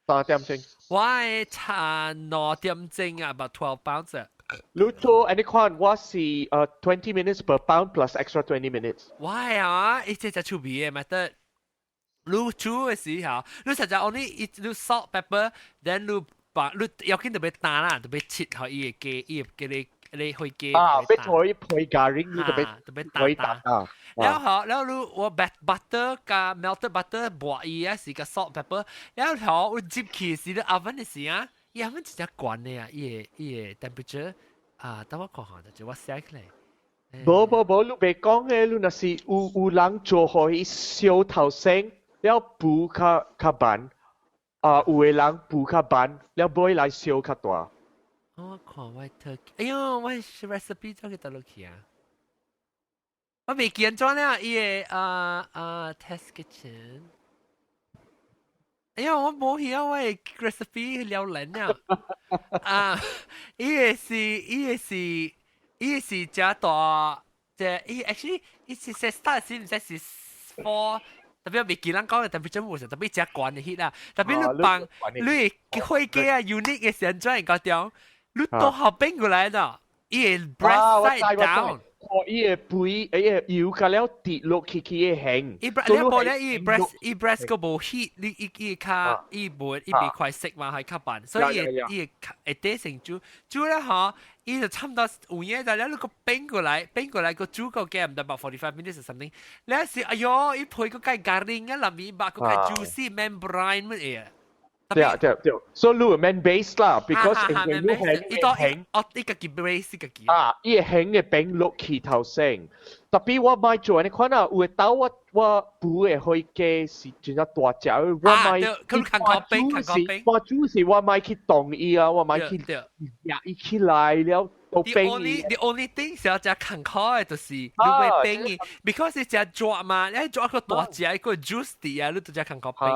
3點鐘。我係差2點鐘啊，about 12 pounds 啊。你做按呢款，我是20 minutes per pound plus extra 20 minutes。我係啊，伊這隻趣味嘅，咪得。你煮嘅時候，你實在 only 你 salt pepper，then 你把你要緊特別打啦，特別切開伊個雞，伊個你你去雞。啊，別可以配咖喱，你特別特別打打。啊。然後然後你我 butter 加 melted butter 抹伊啊，是個 salt pepper。然後我接起時，你 oven 嘅時啊，伊 oven 直接關嘅啊，伊個伊個 temperature 啊，等我看下，就我寫起來。無無無，你別講嘅，你若是有有人做予伊燒頭先，了補較較慢，啊，有的人補較慢，了尾來燒較大。我看我 turkey，哎喲，我 recipe 做去佗落去啊？我未見咗呢，伊個啊啊 test kitchen。哎呀，我冇曉我個 recipe 了人啊！啊，伊個是伊個是伊個是真大，即伊 actually 伊是 start 時毋知是 four。特別未見人講嘅，特別真冇實，特別真懸的 heat 啦。特別你放你火雞啊 unique 嘅時陣，轉個點，你倒後變過來啦，伊會 breast side down。哦，伊個肥，伊個油加了跌落去去個形。伊你無咧，伊 breast 伊 breast 個無 heat，你伊伊較伊無伊袂快熟嘛，係較慢，所以伊會會底成煮煮咧嗬，伊就差唔多有影就了，你個變過來變過來個煮個嘅唔得，about 45 minutes or something。你是哎喲，伊配個雞咖喱啊，裡面白個雞 juicy membrane 乜嘢？對啊對對，所以你免 baste 啦，because 因為你係伊當哦，伊家己 baste 家己。啊，伊會興嘅餅落去頭先，特別我買做你看啊，有的兜我我補的火雞是真正大隻，我買佢看個餅，看個餅。我煮是我買去凍伊啊，我買去壓伊起來了。 The only thing 是要食艱苦的，就是你會冰伊，because 是食熱嘛，你熱個大隻一個 juicy 啊，你都食艱苦冰。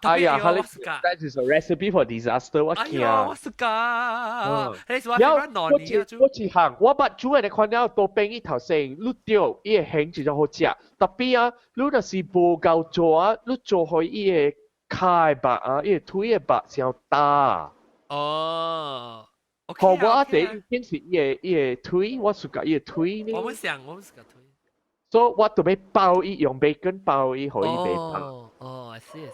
哎呀，that is a recipe for disaster，我驚。哎呀，我 suka，你是話比較糯我一項，我捌煮的你看了都冰伊頭先，你對伊個形真正好食。特別啊，你若是無夠做啊，你做予伊個跤的肉啊，伊個腿的肉傷焦。哦。好，我第一件是伊個伊個腿，我 suka 伊個腿呢。我們想，我們 suka 腿。所以我準備包伊，用 bacon 包伊，予伊袂包。哦哦，是是。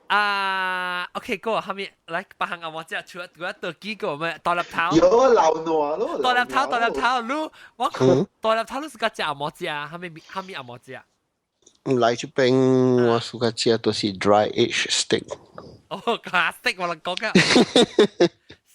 啊，OK，過後面來別行啊，我這除咗我幾個咩大粒頭。有老挪咯。大粒頭，大粒頭，你我大粒頭你 suka 食毋食？蝦米蝦米毋食？來這邊我 suka 食都是 dry age steak。哦，steak 我嚟講嘅。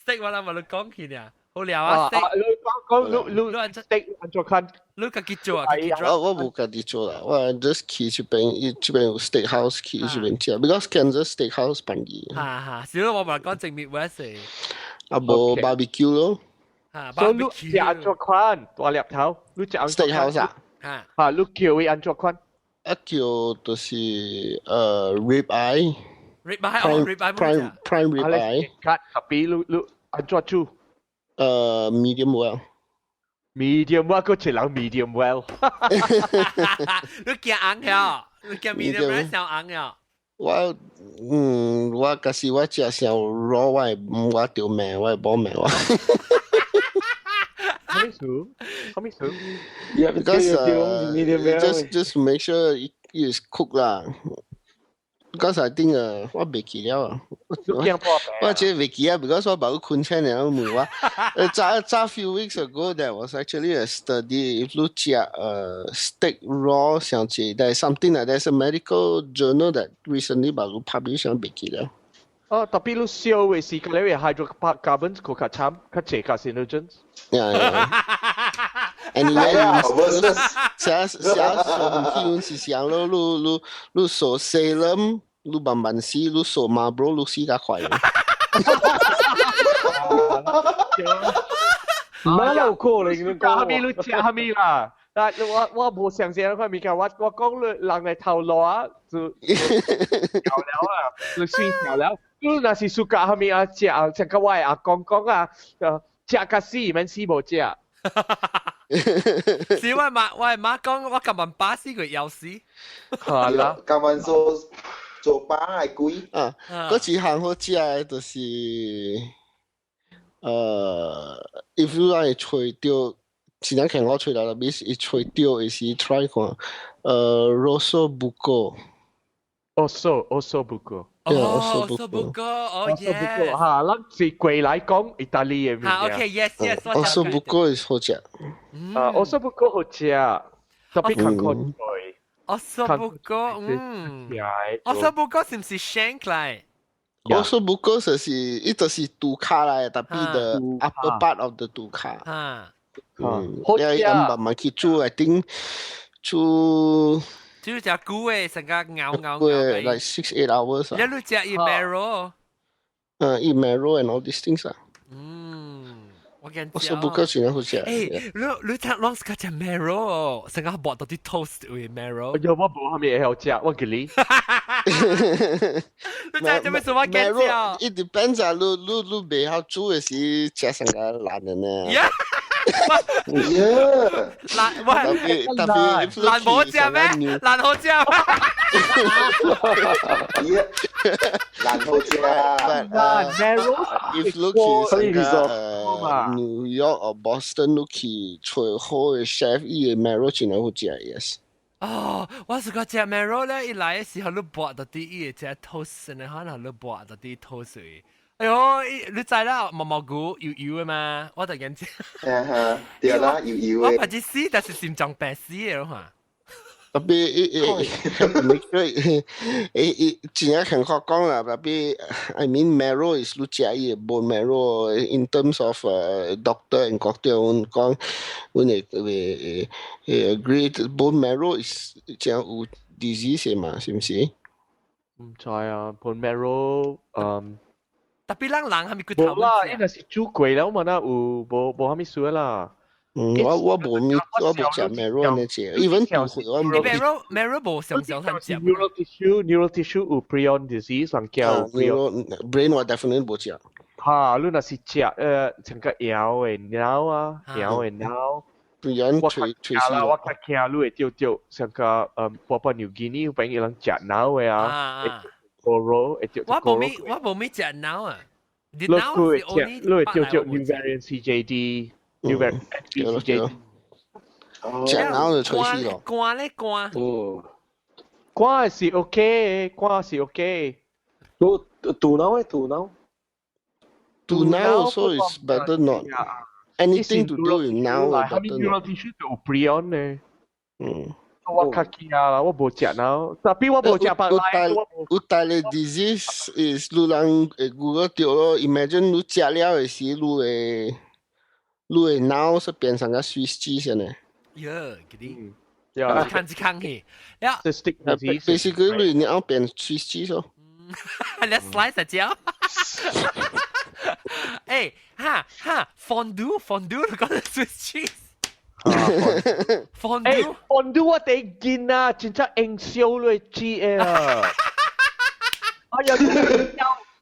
steak 我啦，咪你講起呢，好料啊！steak，你講講你你 steak 按怎看？你家己做啊？我我無家己做啦，我 just 去這邊，伊這邊有 steak house 去這邊食，because Kansas steak house 便宜。哈哈，是咯，我咪講正面 West。啊，無 barbecue 咯。啊，所以你食按怎款大粒頭？你食按 steak house 啊？啊，你叫伊按怎款？啊，叫就是rib eye。 rib eye 哦，rib eye prime rib eye。 cut 特別你你按怎煮？ Medium well。 medium 我個一人 medium well。你驚紅了？你驚 medium well 傷紅了？我嗯，我假使我食傷 raw，我會我著命，我會無命我。什麼意思？什麼意思？Because just make sure it is cooked 啦。Because I think 我袂記了啊。我這袂記啊，because 我冇困醒了問我。早早 few weeks ago there was actually a study if 你食steak raw 上次 there is something like there's a medical journal that recently 把佢 publish 上袂記了。哦，特別你燒的時間，你 hydrocarbons 較較慘，較濟 carcinogens。 Yeah. Anyway，寫寫上去是想咯，你你你數 Salem，你慢慢死，你數 Marlboro，你死較快。哪有可能？你食蝦米？你食蝦米啦？但我無相信嗰塊物件，我講你人嚟頭路啊，就調了啊，就算調了。你若是暑假後面啊，食食個我阿公講啊，食甲死，免死無食。是我媽講，我今晚巴死佢枵死。係啦，今晚做做巴係貴。啊，嗰次行好食的就是，if 你愛揣著，真正看我揣到，特別是揣著的是 try 看，Rosso Buco。 Osso buco。哦，osso buco，哦 yes。嚇，咱是過來講意大利的物件。OK，yes，yes。 Osso buco 是好食。啊，osso buco 好食，特別較好食。 Osso buco，osso buco 是毋是 shank 來？ Osso buco 就是伊就是肚跤來，特別的 upper part of the 肚跤。啊。好食。慢慢去煮，I think 煮。煮隻久的，成個咬咬咬。 Like 6-8 hours。你你食伊 marrow？伊 marrow and all these things 啊。嗯，我見。 Osso buco 真係好食。誒，你你聽攏是食 marrow，成個薄到啲 toast with marrow。有我無蝦米會曉食，我記你。你知做咩事我見食？It depends 啊，你袂曉煮的時食成個爛的呢。爛喂，特別爛冇食咩？爛好食咩？爛好食。爛 If 你去成個 New York or Boston，你去揣好的 chef，伊的 marrow 真係好食，yes。哦，我是個食 marrow 咧，一來的時候你薄到啲伊會食 toast 呢，可能你薄到啲 toast。哎喲，你知啦，毛毛菇油油的嘛，我突然間。對啦，油油的。我怕只死，但是心臟病死的嘛。特別伊伊伊伊真正肯確講啦，特別 I mean marrow is 你食伊 bone marrow in terms of doctor and 國阮講，阮會agree bone marrow is 真有 disease 嘛，是毋是？毋知啊，bone marrow，特別咱人係咪骨頭？無啦，應該是煮過了嘛，那有無無啥物事啦。嗯，我無咪，我無食 marrow 那隻，even 肚血我無。 marrow 無常常通食。 Neural tissue 有 prion disease，人叫 prion brain 我 definitely 無食。哈，你若是食像個枵的腦啊，枵的腦。 prion 我較驚啦，我較驚你會著著像個巴布亞紐幾尼邊伊人食腦的啊。個肉會著。我無咪食腦啊。你會食，你會著著 new variant CJD。New variant CJD。食腦就吹死咯。肝咧肝。哦。肝是 OK，肝是 OK。我肚腦咧肚腦。肚腦 so is better not. Anything to do with 腦 better not。neural tissue 就有 prion 呢。嗯。我較驚啦，我無食腦，特別我無食白來。有大個 disease is 你人會 Google 著咯，imagine 你食了的時，你的腦是變成個 Swiss cheese 呢。喲，嗰啲。看一看去，呀，basically 你腦變 Swiss cheese 咯。你 slice 一隻。誒，哈哈，fondue fondue，你講 Swiss cheese。fondue fondue 我第一見啊，真正用燒來煮的啊。哎呀，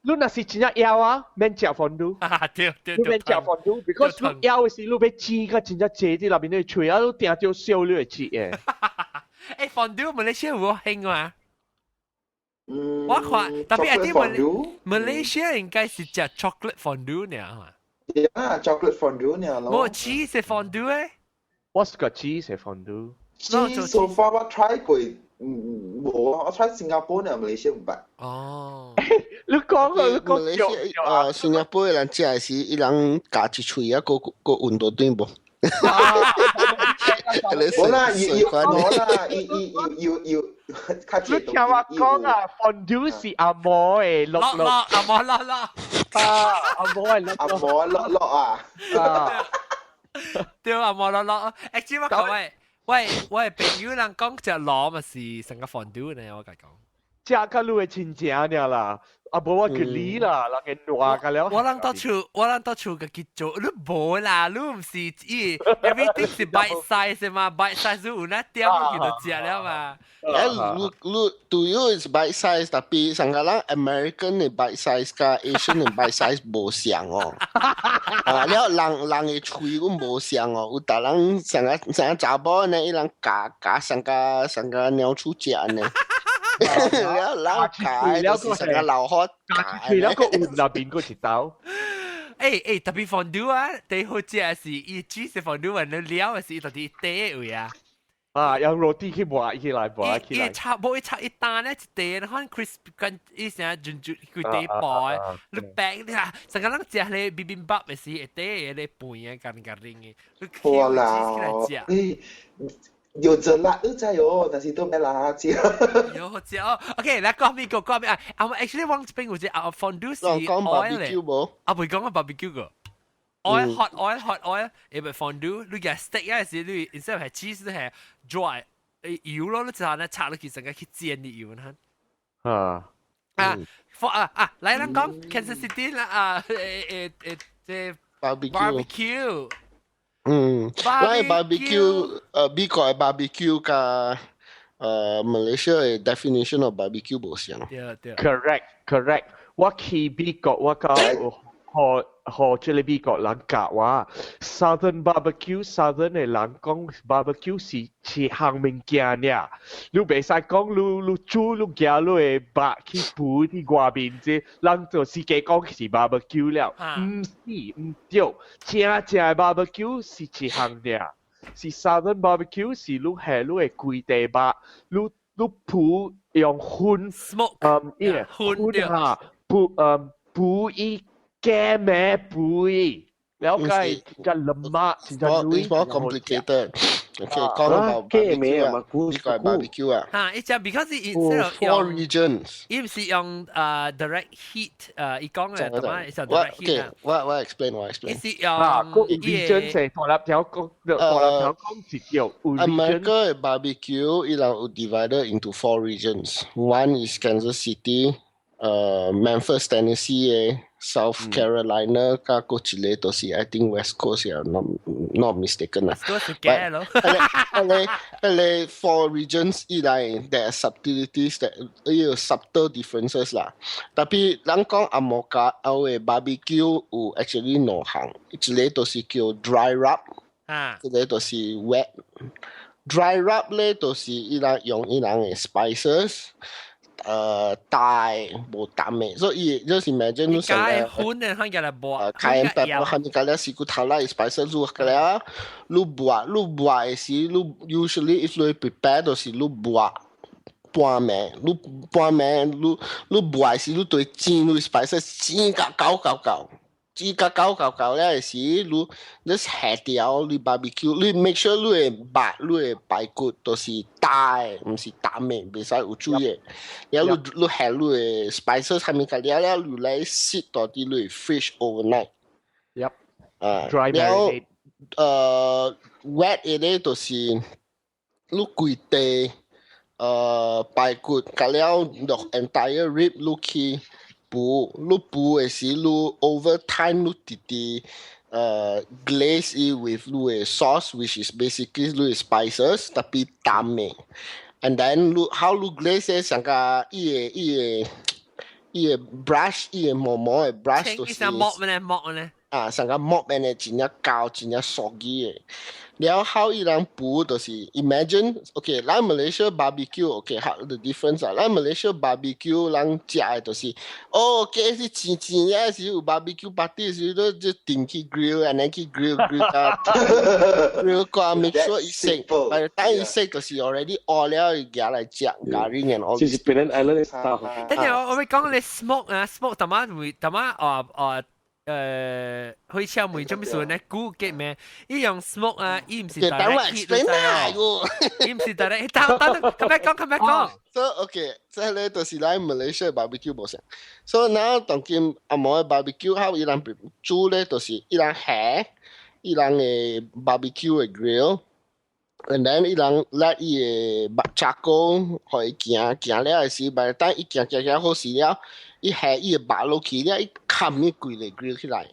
你若是真正枵啊，免食 fondue。啊，對對你免食 fondue，because 你枵的時你欲煮較真正濟佇內面的喙，啊，你定著燒你會煮的。誒，fondue 馬來西亞有興嘛？嗯，我看特別係啲馬來西亞應該是食 chocolate fondue 呢嘛。啊，chocolate fondue 呢咯。冇 cheese fondue 誒。 What's 個 cheese fondue？ cheese so far 我 try 過，無啊，我 try 新加坡呢，馬來西亞毋捌。哦。你講啊，你講馬來西亞啊，新加坡的人食的是伊人咬一喙啊，閣閣運到轉無？無啦，要要無啦，伊伊要要要較你聽我講啊，fondue 是紅毛的落落紅毛落落。啊，紅毛的落紅毛落落啊。對啊，毛落落。誒，我講喂，喂喂，朋友人講隻螺嘛是成個 fondue 呢，我共講。食甲你的親情爾啦，啊無我叫你啦，人嘅爛甲了。我人到厝，我人到厝家己做，你無啦，你毋是伊 everything 是 bite size 嘛，bite size 有那點佢就食了嘛。誒，你你 to you is bite size，但上個人 American 的 bite size 佮 Asian 的 bite size 無相哦。啊，了人人的喙阮無相哦，有逐人上個上個查某呢，伊人咬咬上個上個鳥鼠食呢。了人咬就是上個老火咬喙了個有那邊個一刀。誒誒，特別 fondue 啊，第好食是伊 cheese fondue 啊，你料是到底底位啊。啊，用 roti 去磨起來，磨起來。伊插無伊插一單咧，一塊，你看 crisp 跟伊成陣陣佢底薄的，你白你啊，成個人食咧 bibimbap 的時會底咧飯啊，咖喱咖喱的。哇啦，誒，有這辣你知哦，但是都沒辣椒。有好食哦。OK，來講邊個講邊啊？啊，actually 我這邊有隻啊 fondue 是 oil 咧。啊，袂講個 barbecue 個。oil hot oil hot oil，因為 fondue 你嘅 steak 啊時你 instead of 係 cheese 係 dry 油咯，你就係咧拆落去成個去煎啲油呢。啊啊，for 啊啊，來咱講 Kansas City 啦啊誒誒誒，這 barbecue。嗯，我 barbecue 美國的 barbecue 佮Malaysia 的 definition of barbecue 無相。對對。 Correct correct，我去美國我到學學這個美國人教我，Southern barbecue，Southern 的人講 barbecue 是一項物件爾，你袂使講你你煮你寄你的肉去煮佇外面這，人就是計講是 barbecue 了，毋是毋對，正正的 barbecue 是一項爾，是 Southern barbecue 是你下你的規塊肉，你你鋪用熏 smoke，嗯，伊個熏哈，鋪嗯鋪伊。加咩背？了解就 lemak，就 It's more complicated. Okay, 講 about barbecue 啊，呢個係 barbecue 啊。嚇，伊只 because instead of four regions，伊毋是用direct heat 伊講嘅，同埋是 direct heat 啊。我我 explain 我 explain。伊是用啊，個 region 是大粒條講，大粒條講是叫 America barbecue 伊人有 divided into four regions. One is Kansas City, Memphis, Tennessee 嘅。South Carolina 佮閣一個都是 I think West Coast 呀，not mistaken 啦。 West Coast 是假咯。迄個迄個 four regions 以來，there are subtleties that 有 subtle differences 啦。Tapi 咱講紅毛家的 barbecue 有 actually 兩項，一個就是叫 dry rub，一個就是 wet。Dry rub 咧，就是伊人用伊人的 spices。大無淡的，所以就是 imagine 你成個粉的，看起來無。 Cayenne pepper，看你個了是骨頭啦，spices 入個了，你磨你磨的時，你 usually if 你 prepare 就是你磨半暝，你半暝你你磨的時，你對煎你 spices 煎甲厚厚厚。煎甲厚厚厚了的時，你你下掉你 barbecue，你 make sure 你的肉、你的排骨都是焦的，毋是淡的，袂使有水的。然後你你下你的 spices 啥物甲了了，你來 sit 到佇你 fridge overnight。 Yep。啊， Dry 了 marinate。wet 的咧就是你規塊排骨，甲了落 entire rib 你去。補，你補的時，你 over time 你直直glaze it with 你的 sauce，which is basically 你的 spices，但淡的。And then 你 how 你 glaze 咧，上個伊個伊個伊個 brush，伊個毛毛的 brush 就是。像 mop 呢，mop 呢。啊，上個 mop 呢，真正厚，真正 soggy 的。了後伊人補就是 imagine，OK，咱 Malaysia barbecue，OK，how the difference 啊？咱 Malaysia barbecue 人食的就是，哦，假是錢錢啊，是有 barbecue party 時都就定去 grill，按呢去 grill grill 到 grill 過 make sure 伊熟，但等伊熟就是 already 烏了，伊夾來食咖喱 and all。這是 Penang Island 的 style。等陣我會講你 smoke 啊，smoke 淡仔會淡仔哦哦。火車門做咩事呢？估計咩？伊用 smoke 啊，伊毋是 direct heat 你知哦，伊毋是 direct，等等，咁樣講，咁樣講。 So OK，這咧就是咱 Malaysia barbecue 無相。So now 當今紅毛的 barbecue，還有伊人煮咧，就是伊人下，伊人的 barbecue 的 grill， And then 伊人 let 伊个 charcoal 予伊行行了的時，by the time 伊行行行好勢了，伊下伊个肉落去了，伊冚伊規個 grill 起來。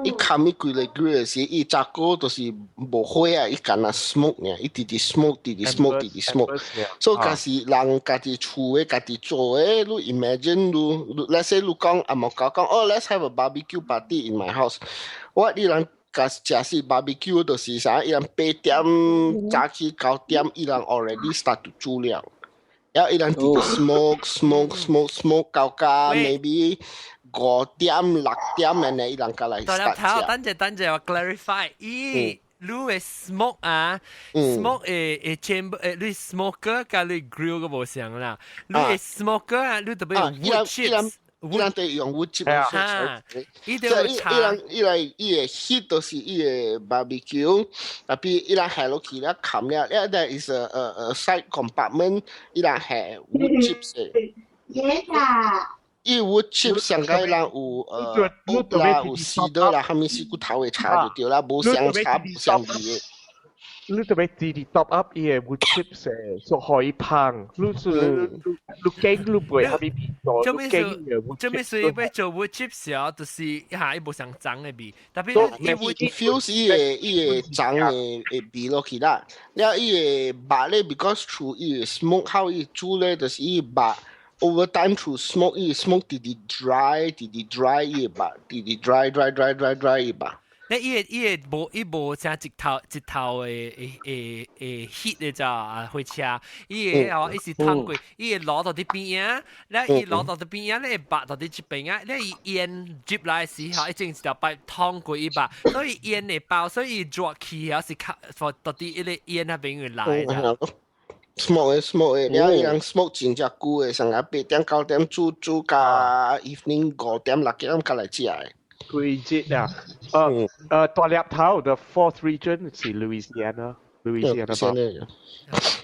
伊冚伊規個 grill 的時，伊 charcoal 就是無火啊，伊干焦 smoke 爾，伊直直 smoke，直直 smoke，直直 smoke。所以假是人家己厝的，家己做的，你 imagine 你，let's say 你講阿莫講講，哦，let's have a barbecue party in my house。我伊人共食是 barbecue 就是啥，伊人8點早起9點，伊人 already start to 煮了。然後伊人直直 smoke smoke smoke smoke 到甲 maybe 5點6點，按呢伊人才來 start 食。等陣等陣，我 clarify，伊你的 smoke 啊，smoke 的 chamber 誒，你 smoker 佮你 grill 個無相啦，你的 smoker 啊，你特別 wood chips。伊人對用 wood chip，伊就伊人伊來伊個 heat 都是伊個 barbecue，特別伊人下落去了冚了，了 there is a side compartment，伊人下 wood chips 的。伊 wood chips 上蓋人有oak 啦，有 cedar 啦，啥物事骨頭的柴就對啦，無相柴無相味的。你特別直直 top up 伊個 wood chips 誒，所可以芳。你是你你驚你袂啥物味道？做咩事？做咩事欲做 wood chips 啊？就是下伊無相髒的味，特別伊 infuse 伊個髒的味落去啦。了伊個肉咧，because through 伊個 smoke 好伊煮咧，就是伊肉 over time through smoke 伊 smoke 直直 dry 直直 dry 伊個肉，直直 dry dry dry dry dry 伊肉。你伊個無伊無啥一頭一頭的 heat 的咋啊火車，伊個哦伊是透過伊會爐佇佇邊仔，了伊爐佇佇邊仔，你會肉佇佇這邊啊，了伊煙入來時候，伊整一條擺通過伊肉，所以煙會包，所以伊熱氣啊是較佇佇伊個煙那邊會來的。 smoke 的 smoke 的，了伊人 smoke 真正久的，上下8點9點煮煮到 evening 5點6點才來食的。規節啊，大粒頭 the fourth region 是 Louisiana，Louisiana 吧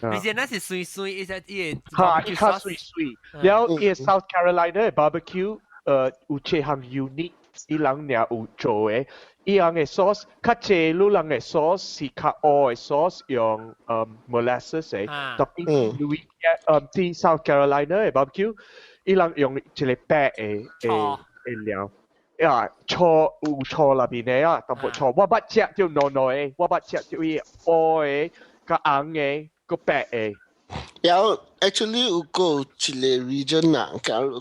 ？Louisiana 是酸酸，伊只伊個哈，伊較酸酸。了伊 South Carolina 的 barbecue，有一項 unique，伊人爾有做的，伊人的 sauce 較濟，你人的 sauce 是較烏的 sauce，用molasses 的，特別 Louisiana，佇 South Carolina 的 barbecue，伊人用一個白的料。啊，醋有醋內面的啊，淡薄醋。我捌食著濃濃的，我捌食著伊烏的、較紅的、閣白的。然後 actually 有個一個 region 啊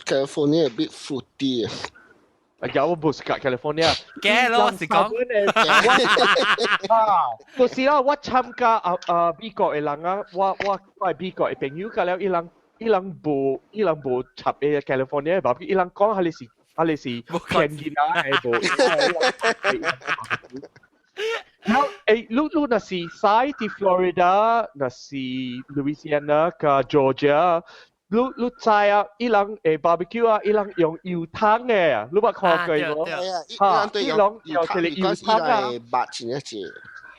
，California a bit fruity。啊，有無是 California？假咯，是講。啊，就是啦，我參加啊啊美國的人啊，我係美國的朋友，佮了伊人無插個 California 的，伊人講係你是。啊！你是騙囡仔的無？然後誒，你若是駛佇 Florida，若是 Louisiana 佮 Georgia，你知啊？伊人會 barbecue 啊，伊人用油桶的，你捌看過無？哈，伊人用一個油桶啊，肉真正濟。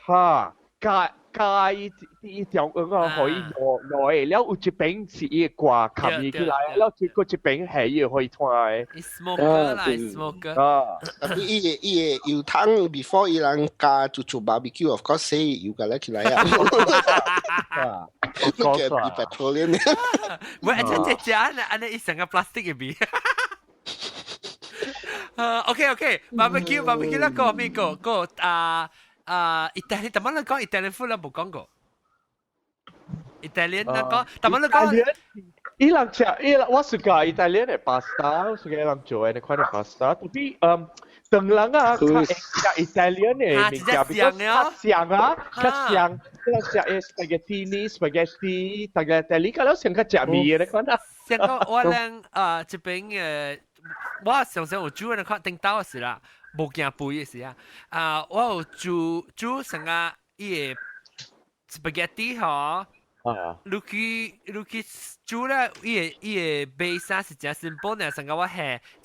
哈，加加伊伊條魚啊，可以攞攞的，了有一邊是伊掛冚伊起來，了一個一邊係伊可以拖的。 smoker 啦，smoker。啊，伊個油桶 before 伊人加就做 barbecue，of course 洗油個起來啊。啊，講錯 petroleum。喂，這這按呢按呢伊成個 plastic 的味。OK OK，barbecue barbecue 啦，個邊個個啊？啊，意大利，但係你講 Italian food 啦，無講過。Italian 啦講，但係你講。伊人食，伊人我是講意大利的 pasta，我是講人做的那款的 pasta，特別唐人啊，較會食 Italian 的物件，比較較像啊，較像，伊人食的 spaghetti、spaghetti、tagliatelle，較了上較食味的那款啊。上個我人啊，這邊嘅，我常常有煮的那款頂刀的時啦。無驚肥的時啊，啊，我有煮煮成個伊個 spaghetti 吼，啊，你去煮咧，伊個 base 是真 simple 呢，成個我下，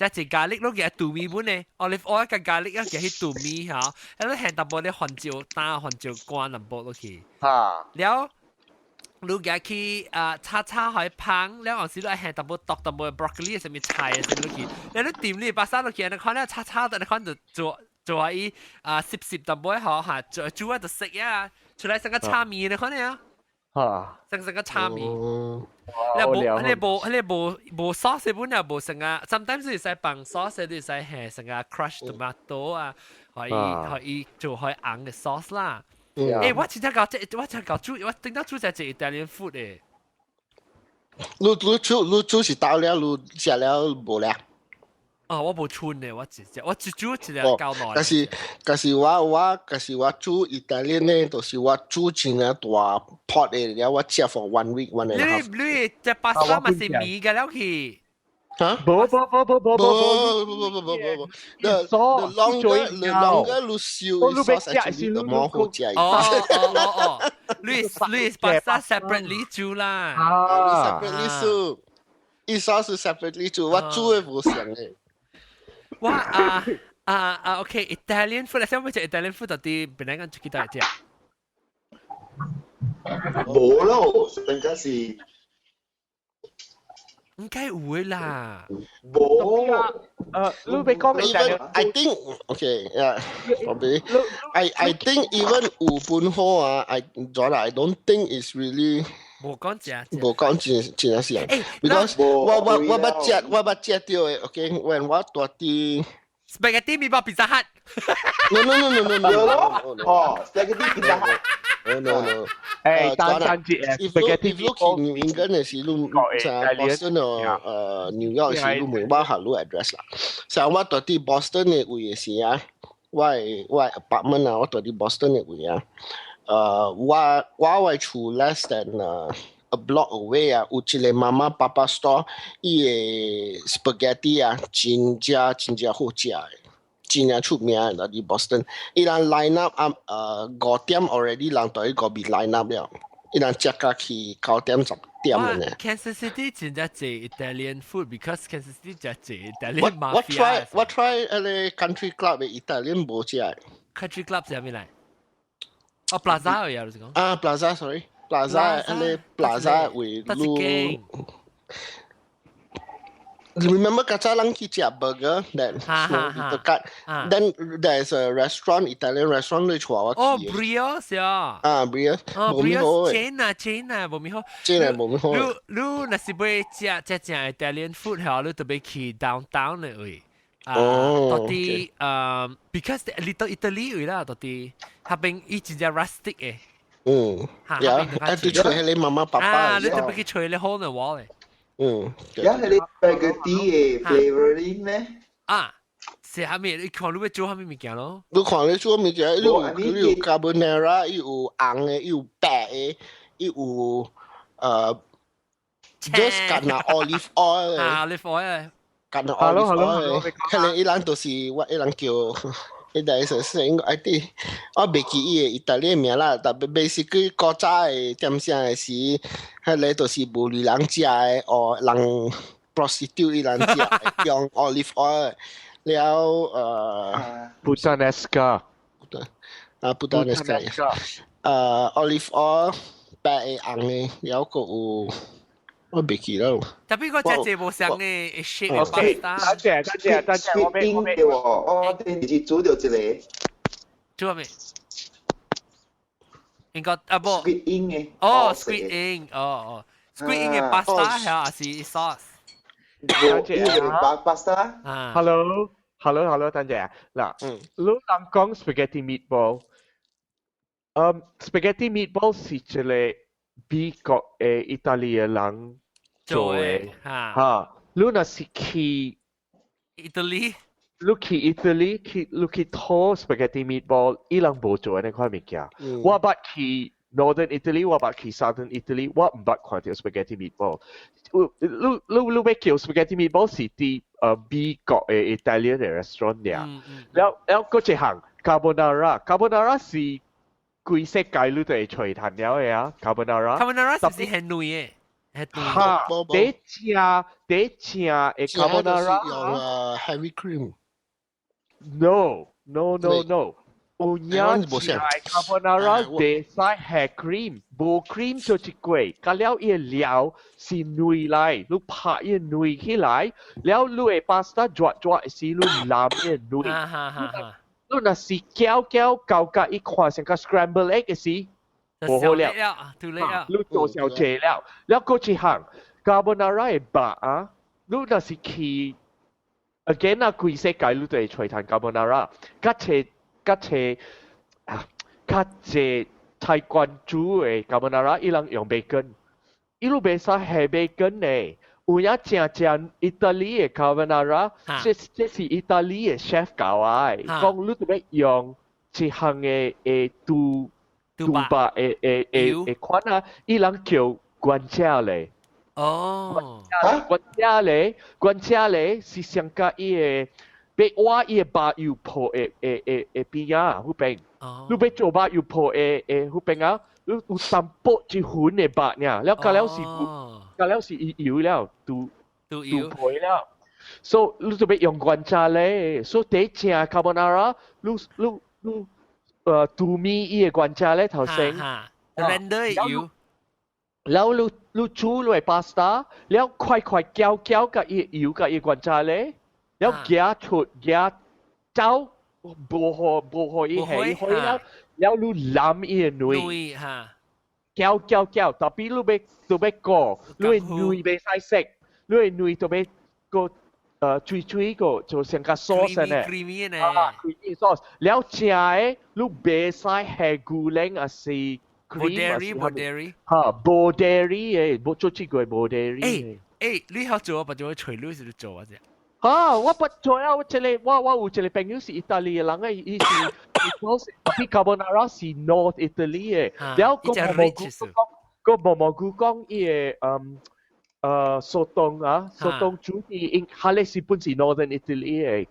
只一 garlic 落去豆米本呢，olive oil 佮 garlic 啊，加去豆米吼，啊你下淡薄咧番椒打番椒乾淡薄落去，了。你共去啊炒炒予芳，了後時你下淡薄剁淡薄 broccoli 啥物菜啊啥物落去，了你掂你把沙落去，你看了炒炒的，你看就做做伊啊濕濕淡薄好嚇，做煮啊就食啊，出來成個炒麵你可能啊，嚇，成個炒麵。你無你無你無無 sauce 本又無成個，sometimes 會使放 sauce，你使係成個 crush tomato 啊，可以可以做可以紅嘅 sauce 啦。我真正搞這，我真搞煮，我頂到煮隻隻 Italian food 誒。你煮是到了，你食了無了？哦，我無春嘅，我只只我只煮一個夠耐。但是我煮意大利呢，就是我煮真啊大 pot 的，了我食 for one week one and a half。你隻 pasta 咪是麵嘅了去？嚇？無無無無無無無無無無無。The longer 你燒 sauce actually the more 好食。哦哦哦哦，你 pasta separately 煮啦。啊，separately 煮，伊 sauce separately 煮，我煮的無像嘅。我啊啊啊，OK，Italian food，你想要食 Italian food 到底本來講出去倒食？無咯，應該是應該有的啦。無。你別講 Even I think okay, yeah, probably. I think even 有本好啊，I 咗啦，I don't think it's really 無講食，無講真真係是啊。Because 我捌食到的，OK，when 我住佇 spaghetti 麵包 Pizza Hut。 No no no no no no。哦，spaghetti Pizza Hut。 No no no。誒，單單節 If 你 if 你去 New England 的時，你像 Boston 哦，New York 時，你問我下你 address 啦。像我住佇 Boston 的位的時啊，我的 apartment 啊，我住佇 Boston 的位啊，我的厝 less than a block away 啊，有一個 Mama Papa store，伊的 spaghetti 啊，真正真正好食的。真正出名的，佇 Boston，伊人 line up 啊，5點 already 人佇嗰邊 line up 了，伊人食到去9點10點了呢。 Kansas City 真正濟 Italian food，because Kansas City 真濟 Italian 我 try 我 try 迄個 country club 的 Italian 無食。 Country club 是啥物來？哦，Plaza 有就是講。啊，Plaza，sorry，Plaza 迄個 Plaza 位路。Remember 較早人去食 burger then dekat then there's a restaurant, Italian restaurant 你帶我去。哦，Brio's 啊。啊，Brio's。哦，Brio's chain 啊，chain 啊，無咪好。 chain 啊，無咪好。你你若是欲食食正 Italian food 嚇，你特別去 downtown 的位。啊，到底because Little Italy 位啦，到底彼邊伊真正 rustic 的。嗯，有，啊，對，揣彼個 Mama Papa。啊，你特別去揣彼個 hole in the wall 的。嗯，有係你 spaghetti 嘅 flavoring 咧？啊，是啥物？你看你欲煮啥物物件咯？你看你煮物件，伊有 carbonara，伊有紅的，伊有白的，伊有just 干那 olive oil 啊，olive oil，干那 olive oil，可能伊人就是我伊人叫。伊大是是應該 I think 我袂記伊的意大利名啦，但 basically 古早的點聲的時，彼個就是無厘人食的，哦，人 prostitute 伊人食的，用 olive oil 了Puttanesca，啊，Puttanesca，olive oil 白的紅的，了閣有我袂記了。 Tapi 我食這無相的 shape 的 pasta。等陣，等陣，等陣，我未我未。對喎，我電視煮到一個。煮咩？應該啊無。 Squid ink 的。哦，squid ink，哦哦，squid ink 的 pasta 係還是 sauce？無，伊個 pasta。 Hello，hello，hello，等陣嗱，你人講 spaghetti meatball，spaghetti meatball 是一個美國的意大利的人做的，嚇，你若是去 Italy，你去 Italy 去你去討 spaghetti meatball，伊人無做按呢款物件。我捌去 Northern Italy，我捌去 Southern Italy，我毋捌看著 spaghetti meatball。你你你欲叫 spaghetti meatball 是佇美國的 Italian 的 restaurant 爾。了了，閣一項 carbonara，carbonara 是規世界你都會揣趁了的啊，carbonara。 carbonara 是毋是很軟的？哈，第正第正的 carbonara 用heavy cream。 No no no no，有影正的 carbonara 會使下 cream，無 cream 就一過，佮了伊的料是軟來，你拍伊軟起來，了你的 pasta 熱熱時，你淋伊軟。你若是攪攪攪甲伊看成個 scramble egg 的時，無好了， too late 了。你做小濟了，了過一項 carbonara 的肉啊，你若是去 again 啊，規世界你都會揣趁 carbonara，較濟較濟啊，較濟菜館煮的 carbonara，伊人用 bacon，伊路袂使下 bacon 呢。有影正正意大利的 carbonara，這是意大利的 chef 教我的，講你著欲用一項的豬豬肉的款啊，伊人叫 guanciale。guanciale，guanciale 是上加伊的，欲挖伊的肉油泡的邊仔彼邊，你欲做肉油泡的彼邊啊，你有淡薄一份的肉爾，了加了是。加了是伊油了，拄拄皮了，所以你就欲用 guanciale，所以第一正 carbonara，你拄面伊的 guanciale 頭先，render 油，然後你煮落 pasta，了快快攪攪佮伊油佮伊 guanciale，了夾出夾走，無予無予伊下去了，了你淋伊的卵，攪攪攪，tapi 你欲顧，你的卵袂使熟，你的卵著欲閣水水閣就成個 sauce 呢。 creamy 呢。啊，creamy sauce。了食的你袂使下牛奶抑是 cream。無 dairy。哈，無 dairy 的，無做這個無 dairy。欸欸，你曉做啊？不就會揣你是做啊？這。哈，我不做啊！我這個我有一個朋友是意大利的人誒，伊是伊 carbonara 是 North Italy 的，了閣毛毛菇講，閣毛毛菇講伊的sotong 啊，sotong 煮佇因哈咧是本是 Northern Italy 的，你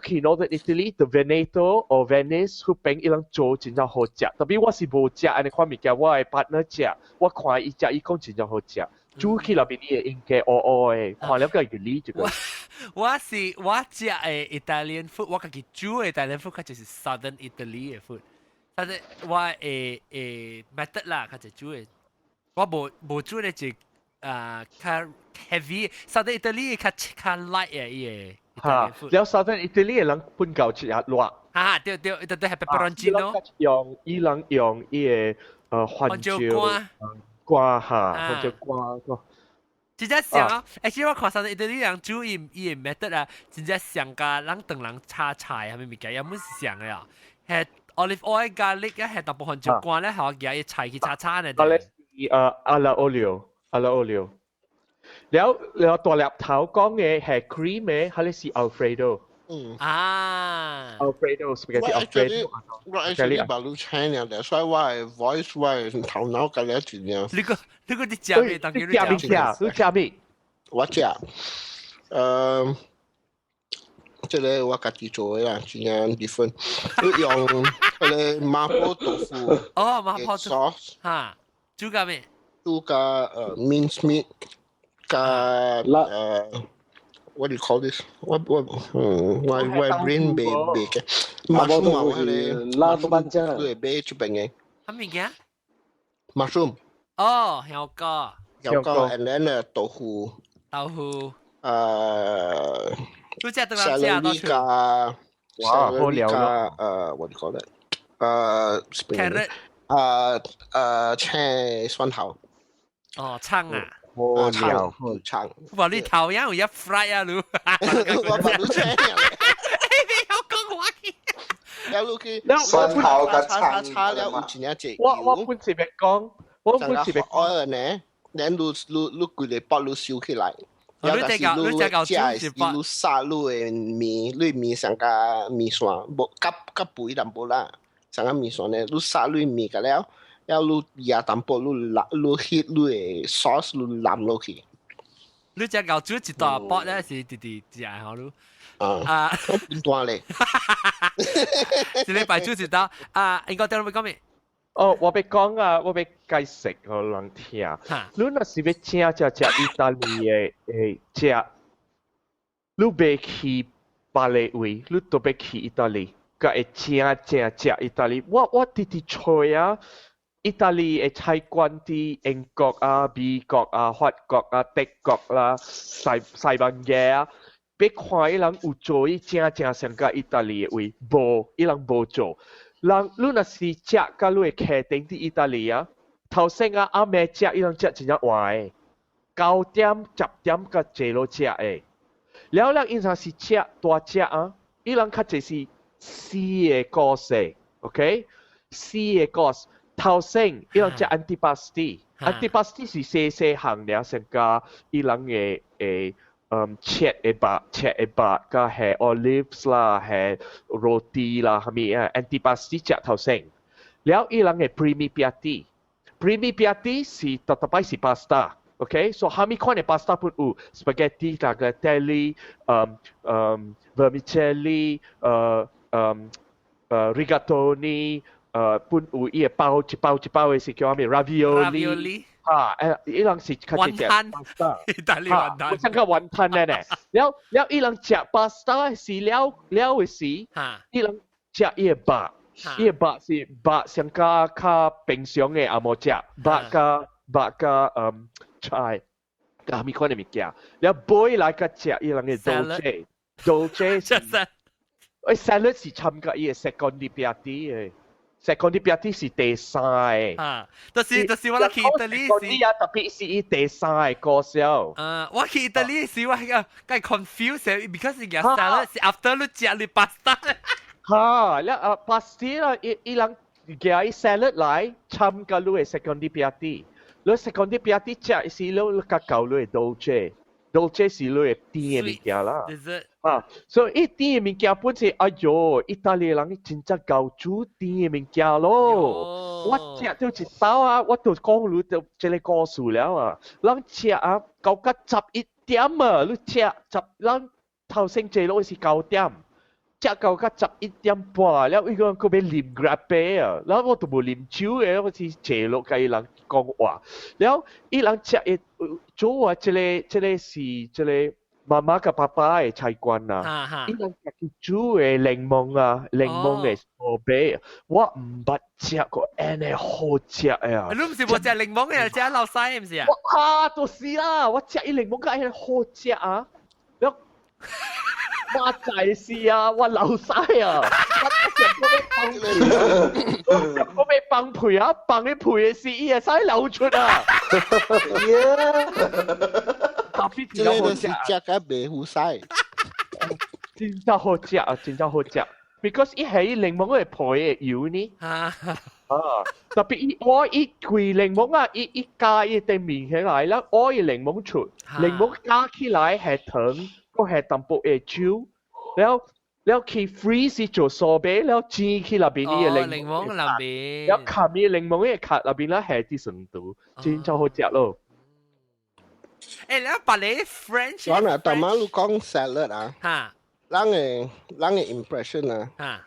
去 Northern Italy，the Veneto or Venice 彼邊伊人做真正好食，tapi 我是無食按呢款物件，我的 partner 食，我看伊食，伊講真正好食。煮起來邊伊會應該烏烏的，看了個熱這個。我是我食的 Italian food，我家己煮的 Italian food，較就是 Southern Italy 的 food。但是我會會 method 啦，較濟煮的，我無無煮的就啊較 heavy。Southern Italy 較較 light 的伊個。哈，了 Southern Italy 的人本夠食辣。哈，對對，對對，係 peperoncino。用伊人用伊个番椒乾哈，番椒乾個。真正像，而且我看上意大利人煮伊伊的 method 啊，真正像佮人唐人炒菜係咪物件，也毋是像的啊。係 olive oil garlic 啊，係大部分椒乾咧，係夾伊菜去炒炒呢。啊咧是alla olio，alla olio。了了大粒頭講的係 cream 的，還是 Alfredo？Alfredo spaghetti Alfredo。我 actually 捌你請了，所以我的 voice 我的頭腦甲了一點。你個你食咩？當你食咩食？你食咩？我食，這個我家己做的啦，真正 different。你用彼个麻婆豆腐。哦，麻婆豆腐。哈，煮佮咩？煮佮minced meat 佮what do you call this？我 brain 袂袂嘅。mushroom 啊，我彼个辣豆瓣醬。對，買這邊的。啥物件？mushroom。哦，香膏。香膏，and then 豆腐。豆腐。你食得 celery 加，哇，好料加what do you call that？carrot。青蒜頭。哦，葱啊。好料，葱。哇！你頭樣有一 fry 啊，你。我把你青。你有講話去。了你去。蒜頭佮炒炒了有一領濟我本是欲講，我本是欲講呢，然後你規个包你收起來。你只嚿你只嚿食的是你殺你的麵，你麵上加麵線，無較較肥淡薄啦，上加麵線呢，你殺你麵個了，了你壓淡薄，你淋你 heat 你的 sauce 你淋落去。你只嚿煮一大包咧，是直直食好你。啊，大咧。一禮拜煮一道啊，應該點樣講咩？哦，我欲講啊，我欲解釋予人聽。你若是欲請食食意大利的誒食，你袂去別个位，你都欲去意大利，佮會正正食意大利。我直直揣啊，意大利的菜館佇英國啊、美國啊、法國啊、德國啦、西班牙啊，欲看伊人有做伊正正上佮意大利的位，無，伊人無做。人你若是食佮你會客頂佇意大利啊，頭先啊暗暝食，伊人食真正晚的，9點10點佮坐落食的。了了，伊若是食大隻啊，伊人較濟是四個 course，OK？四個 course，頭先伊人食 antipasti，antipasti 是細細項爾，成加伊人的會切的肉，切的肉，佮係 olives 啦，係 roti 啦，啥物啊？antipasti 食頭先，了伊人的 primi piatti，primi piatti 是特特擺是 pasta。OK，so 蝦米款的 pasta 本有，spaghetti、tagliatelle、vermicelli、rigatoni，本有伊會包一包一包的是叫啥物 ravioli。嚇，伊人是較濟食 pasta，意大利雲吞，我想講雲吞咧呢。了了，伊人食 pasta 是了了的時，伊人食伊的肉，伊的肉是肉上加較平常的紅毛食，肉佮肉佮菜，佮蝦米款的物件，了尾來佮食伊人的 dolce，dolce 是，誒 salad 是參加伊的 secondi piatti 的。secondi piatti 是第三個。啊，就是我去意大利時，啊，特別是伊第三個歌手。啊，我去意大利時我個梗 confused，because 是 salad 是 after 你食你 pasta。哈，了啊 pasta 啦，伊伊人寄伊 salad 來參加你的 secondi piatti，你 secondi piatti 食是你較夠你的 dolce，dolce 是你的甜的物件啦。啊，所以伊甜的物件本是，哎喲，意大利人真正𠢕煮甜的物件咯。我食到一道啊，我就講你就這個故事了啊。人食啊，到到11點啊，你食十，人頭先坐落是9點，食到到11點半了，伊講閣欲啉 grappa 啊，然後我都無啉酒的，我是坐落共伊人講話，了伊人食的做啊，這個是這個媽媽佮爸爸的菜館啊，伊人家己煮的檸檬啊，檸檬的 sorbet，我毋捌食過按呢好食的啊！你毋是無食檸檬的，食老細毋是啊？啊，就是啦，我食伊檸檬佮按呢好食啊！了，我在是啊，我流屎啊！我想講欲放屁，我想講欲放屁啊，放咧屁的時，伊會使流出啊！特別這個就是食甲袂好使，真正好食啊！真正好食，because 伊係檸檬的皮的油呢。啊，特別伊我伊規檸檬啊，伊伊加伊塊面起來啦，我伊檸檬出，檸檬加起來係糖，閣係淡薄的酒，了了去 freeze 做 sorbet，了煎去內邊伊的檸檬內邊，了冚伊檸檬的殼內邊啦係啲程度，真正好食咯。誒，你白你 French？講啊，大馬你講 salad 啊，咱的 impression 啊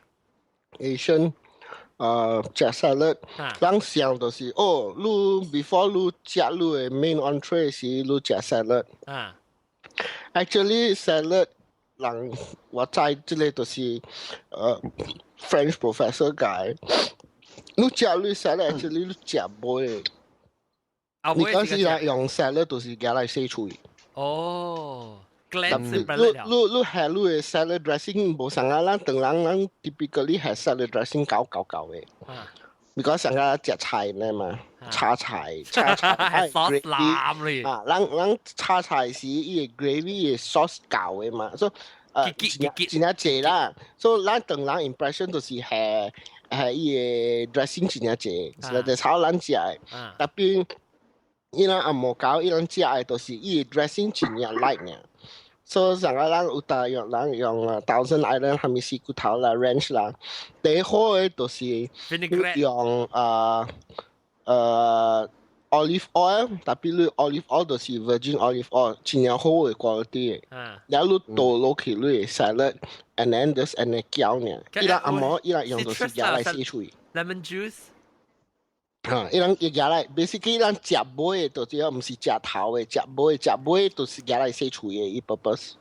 ，Asian，食 salad，咱想就是哦，你 before 你食你的 main entree 時，你食 salad。Actually salad，人我知這個就是French professor 教，你食你 salad actually 你食尾。你嗰時來用 salad 就是夾來洗喙。哦，你你你係你的 salad dressing 無像啊，咱唐人咱 typically 係 salad dressing 厚厚厚的。because 上個食菜呢嘛，炒菜炒菜 sauce 藍咧。啊，咱咱炒菜時伊個 gravy 的 sauce 厚的嘛，所以真正濟啦。所以咱唐人 impression 就是係係伊個 dressing 真正濟，實在炒咱食的。特別伊人紅毛狗，伊人食的就是伊個 dressing 真正 light 爾。所以上個咱有大用人用啊，Thousand Island 蝦米絲骨頭啦，ranch 啦，第好的就是用olive oil，特別你 olive oil 就是 virgin olive oil，真正好的 quality 的。然後你倒落去你的 salad，and then 就是按呢攪爾。伊人紅毛伊人用就是夾來洗喙。 Lemon juice。嚇！伊人伊夾來，basically 伊人食尾的，就是毋是食頭的，食尾食尾就是夾來洗喙的，伊 purpose。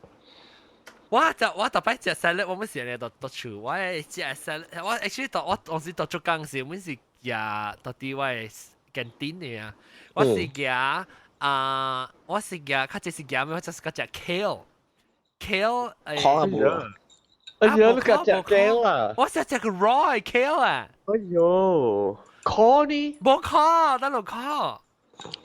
我特擺食 salad，我們是咧到到厝，我食 salad，我 actually 到我當時到做工時，我是食到佇我的 canteen 的啊，我是食啊，我是食較濟是食咩？我就是食 kale，kale 好啊無。哎呀，你個食 kale 啦！我食食個 raw kale 啊！哎喲，烤呢？無烤，得落烤。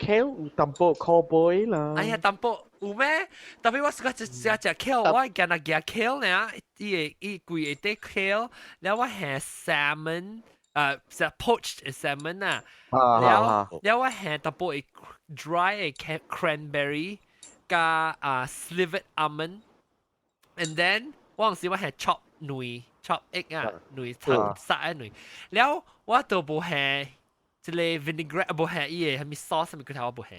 Kale 有淡薄烤杯啦。哎呀，淡薄有咩？特別我是個食食食 kale，我今日食 kale 呢，伊會伊規個啲 kale，了我下 salmon，食 poached salmon 啊，了了我下淡薄會 dry 嘅 cranberry 加啊 slivered almond，and then 我陣時我係 chop 卵 chop egg 啊，卵層殺嘅卵，了我都無下這個 vinaigrette，無下伊個啥物 sauce 啥物佢頭我無下。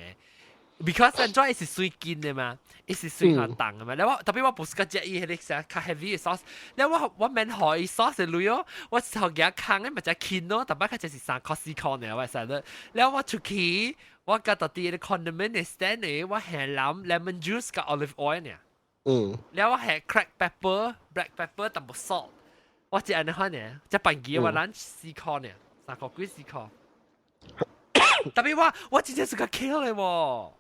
because 安怎伊是水緊的嘛，伊是水較重的嘛。了我特別我不是個食伊彼個啥較 heavy 的 sauce，了我我免予伊 sauce 的鐳哦，我頭夾空的嘛食輕咯，特別較就是3箍4箍呢，我使得。了我出去，我佮到佇個 condiment 的 stand 呢，我下淋 lemon juice 佮 olive oil 呢。了我下 cracked pepper、black pepper 淡薄 salt，我食按呢款呢，食半支我咱4箍呢，3箍幾4箍。特別我我真正是個 kale 的喎。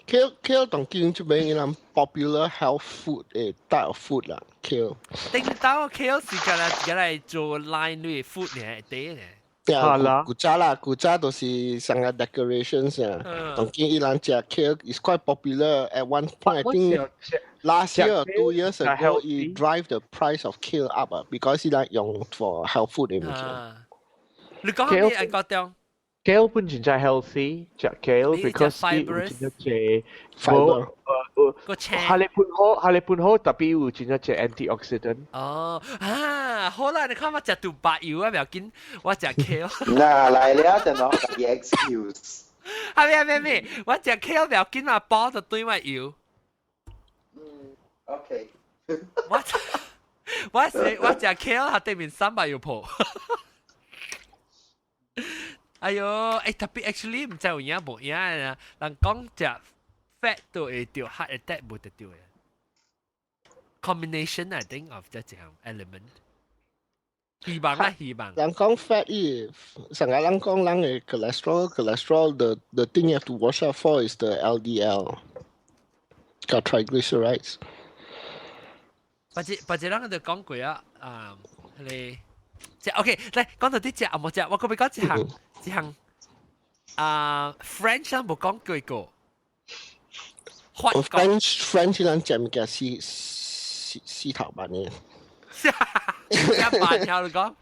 Kale kale 當今這邊伊人 popular health food 誒 type of food 啦，kale。頂到 kale 是個來個來做 line 類 food 呢，對呢。對啊，古早啦，古早都是上個 decorations 啊。當今伊人食 kale is quite popular at one point. I think last year or 2 years ago, it drive the price of kale up 啊，because 伊人用 for health food 的物件。你講咩？愛講中？ Kale 本真正 healthy，食 kale because 伊有真正濟 fiber。個青。下你本好，下你本好，特別有真正濟 antioxidant。哦，啊，好啦，你看我食杜白油啊，不要緊，我食 kale。嗱來了，等我給 excuse。係咩咩咩？我食 kale 不要緊嘛，包就對我油。嗯，OK。我我食我食 kale，下對面300油破。哎喲，欸特別 actually 毋知有影無影啊！人講食 fat 都會著 heart attack 無得著的。Combination I think of 這一項 element。希望啊，希望。人講 fat 伊，成日人講人的 cholesterol，cholesterol the thing you have to watch out for is the LDL，佮 triglycerides。別只別只人就講過啊，啊，彼個，這 OK，來講到啲食啊，無食，我閣欲講一項。一項啊，French 人無講過個，法國 French French 人食物件四四四頭慢的，食慢條你講，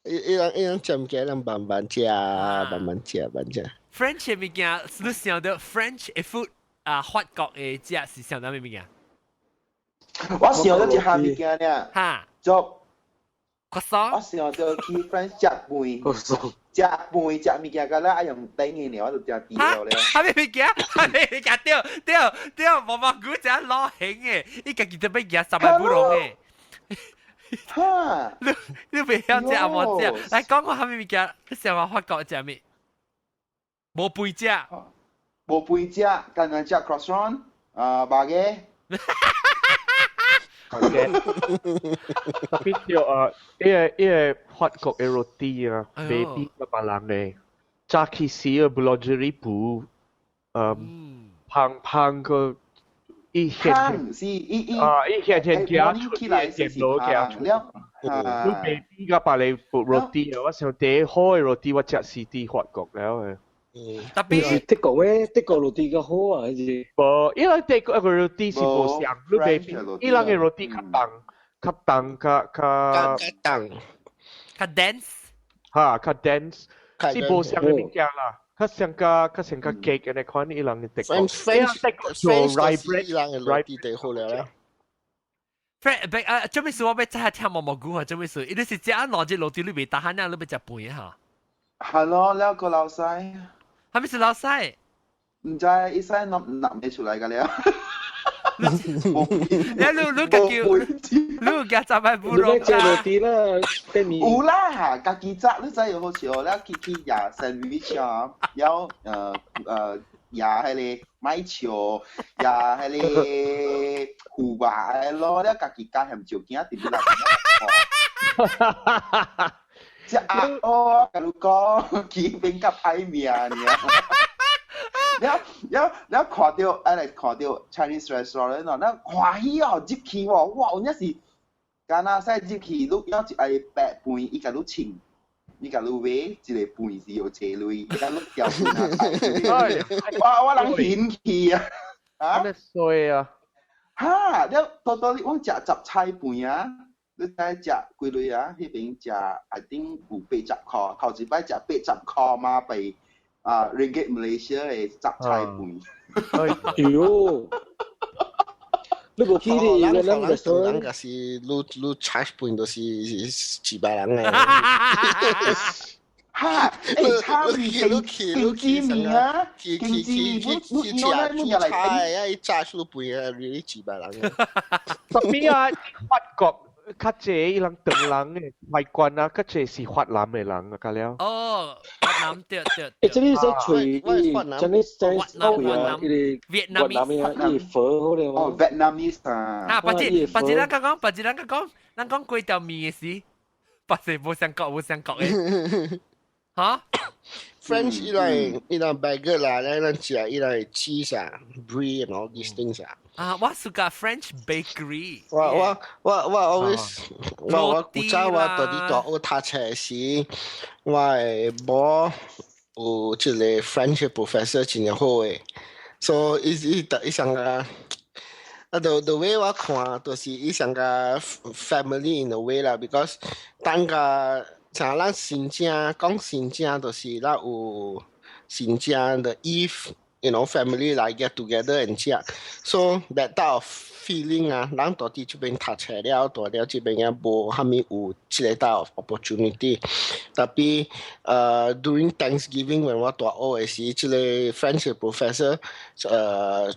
伊伊人伊人食物件人慢慢食，慢慢食，慢食。 French 的物件，你想到 French 的 food 啊，法國的食是想到咩物件？我想到一項物件呢，哈，就我想到去 French 食飯。食飯食物件，敢若愛用頂的爾，我就食甜了。哈咩物件？哈咩物件？對對對，毛毛菇食老型的，伊家己都欲食三擺不攏的。哈！你你袂曉食無食？來講我哈咩物件？你想話法國食咩？無飯食。無飯食，干焦食 croissant，啊，baguette。特別叫啊，伊個伊個法國的 roti 啊，袂比個別人的。早起時個 boulangerie 鋪，芳芳個伊現是伊伊啊，伊現現寄出來電腦寄出。你袂比個別個 roti 啊，我想第一好的 roti 我食是佇法國了的。特別是德國咩？德國 roti 較好啊，還是？無，因為德國個 roti 是無像，你袂比，伊人的 roti 較重，較重，較較較重，較 dense，哈，較 dense，是無像的物件啦，較像較較像較 cake 按呢款，伊人的德國。 French 德國做 rye bread，伊人的 roti 最好了啦。 French 啊，做咩事我欲再聽毛毛菇啊？做咩事？伊你是食兩隻 roti 你袂 tahan 啊？你欲食飯哈？係咯，了個老細。係咪是老細？毋知，伊使諗諗袂出來個了。你你你家叫，你家十擺不容啊？食 roti 啦，有啦，家己炸，你知有好笑，了去去食 sandwich 啊，了食彼个麥笑，食彼個腐肉的咯，了家己加鹹椒羹佇內面。只阿哦，共你講，起變較歹命爾。了了了，看著，愛來看著 Chinese restaurant 哦，咱歡喜哦，入去哦，哇，有影是敢若使入去，你要一愛白飯，伊共你稱，伊共你買一個飯是有濟鐳，伊共你調飯啊。我人嫌棄啊！啊？你衰啊！哈！了多多你我食雜菜飯啊，你知食幾鐳啊？彼邊食 I think 有80箍，頭一擺食八十箍嘛，被啊 Ringgit Malaysia 的雜菜飯。哎喲！你無記得人人人人是你 charge 半都是幾百人嘅。哈！欸，差別經濟麵啊，經濟麵，你你你煮菜啊，伊 charge 你半啊，你幾百人。特別啊，法國較濟伊人唐人嘅外觀啊，較濟是越南嘅人啊，甲了。哦，越南對對。欸，這裡說喙，真係真係越南，越南越南嘅伊粉好咧。哦，Vietnamese 啊。啊，別只別只，咱講講，別只咱講，咱講粿條麵嘅事，別是無相國無相國嘅。嚇？French 伊來伊來 baguette 啦，咱食伊來 cheese 啊，brie and all these things 啊。啊，我 suka French bakery。我 always 我古早我到佇大學讀冊時，我的某有一個 French professor 真好的，所以伊伊伊上個啊，the way 我看，就是伊上個 family in a way 啦，because 當個像咱新正講新正，就是咱有新正的 Eve。Family 來 get together and 食，so that type of feeling 啊，咱到佇這邊讀冊了，大了這邊也無蝦米有這個 type of opportunity。Tapi during Thanksgiving when 我大學的時，這個 French professor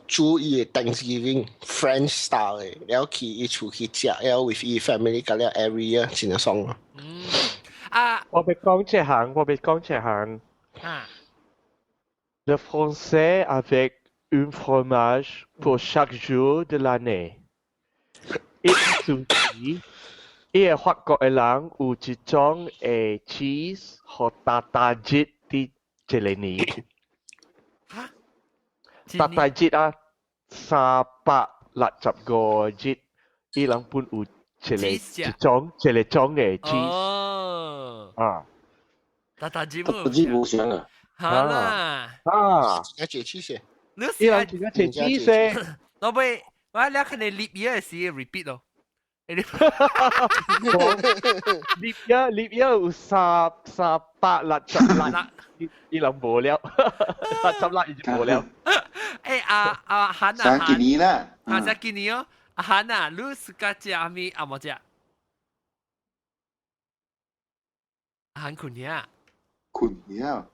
煮伊的 Thanksgiving French style 的，了去伊厝去食，了 with 伊 family 甲了 every year 真爽啊。嗯啊，我欲講一項，我欲講一項。啊。 Le français avec un fromage pour chaque jour de l'année。意思是，伊個法國的人有一種的 cheese 予逐逐日佇一個年。哈？逐逐日啊，365日，伊人本有一個一種一個種的 cheese。哦。啊。逐逐日逐日無相啊。好啦，啊，一隻 cheese，你伊人真正食 cheese。老尾，我了可能 leap year 時 repeat 咯。 Leap year 有366，伊人無了，六十六已經無了。欸，阿阿韓啊，上今年啦，啊，上今年哦，阿韓啊，你 suka 食啥物阿無食？阿韓困了。困了。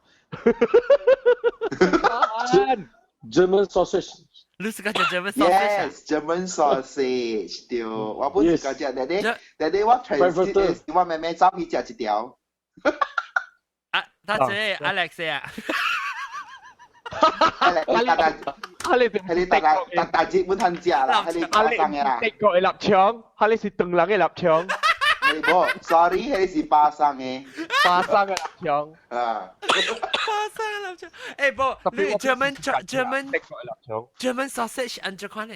German sausage，你 suka 食 German sausage？ Yes, German sausage 對，我本 suka 食，但係但係我 transit 的時，我妹妹走去食一條。啊，他這 Alex 啊。啊你係你大大大大節本通食啦，係你巴生的啦。德國的臘腸，係你是唐人的臘腸。係無，sorry，係是巴生的。巴生的臘腸。啊。巴生的臘腸。欸，無，你 German German 德國的臘腸。 German sausage 按怎款呢？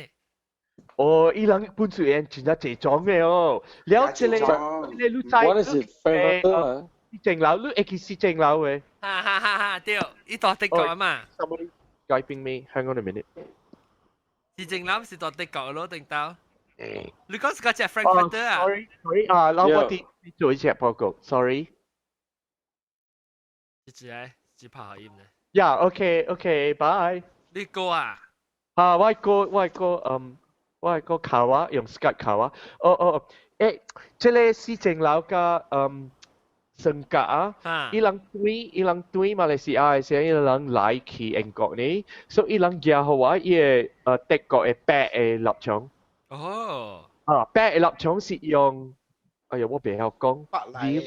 哦，伊人本厝人真正濟種的哦。了，這個這個你知？我是 Frankfurter 啊。四正樓，你會記四正樓的？哈哈哈哈，對，伊蹛德國啊嘛。 Somebody guiding me. Hang on a minute. 四正樓是蹛德國咯，定到？你講是個隻 Frankfurter 啊？Sorry, sorry 啊，嗱我哋做一隻報告，sorry。一隻咧，一拍好音咧。 Yeah, okay, okay, bye。你過啊？啊，我個我個嗯，我個卡我用 Skype 卡我。哦哦，欸，這個四正樓佮雙甲啊，伊人對伊人對馬來西亞的時，伊人來去英國呢，所以伊人寄予我伊個德國的白的臘腸。哦。啊，白的臘腸是用，哎呀，我袂曉講。白奶。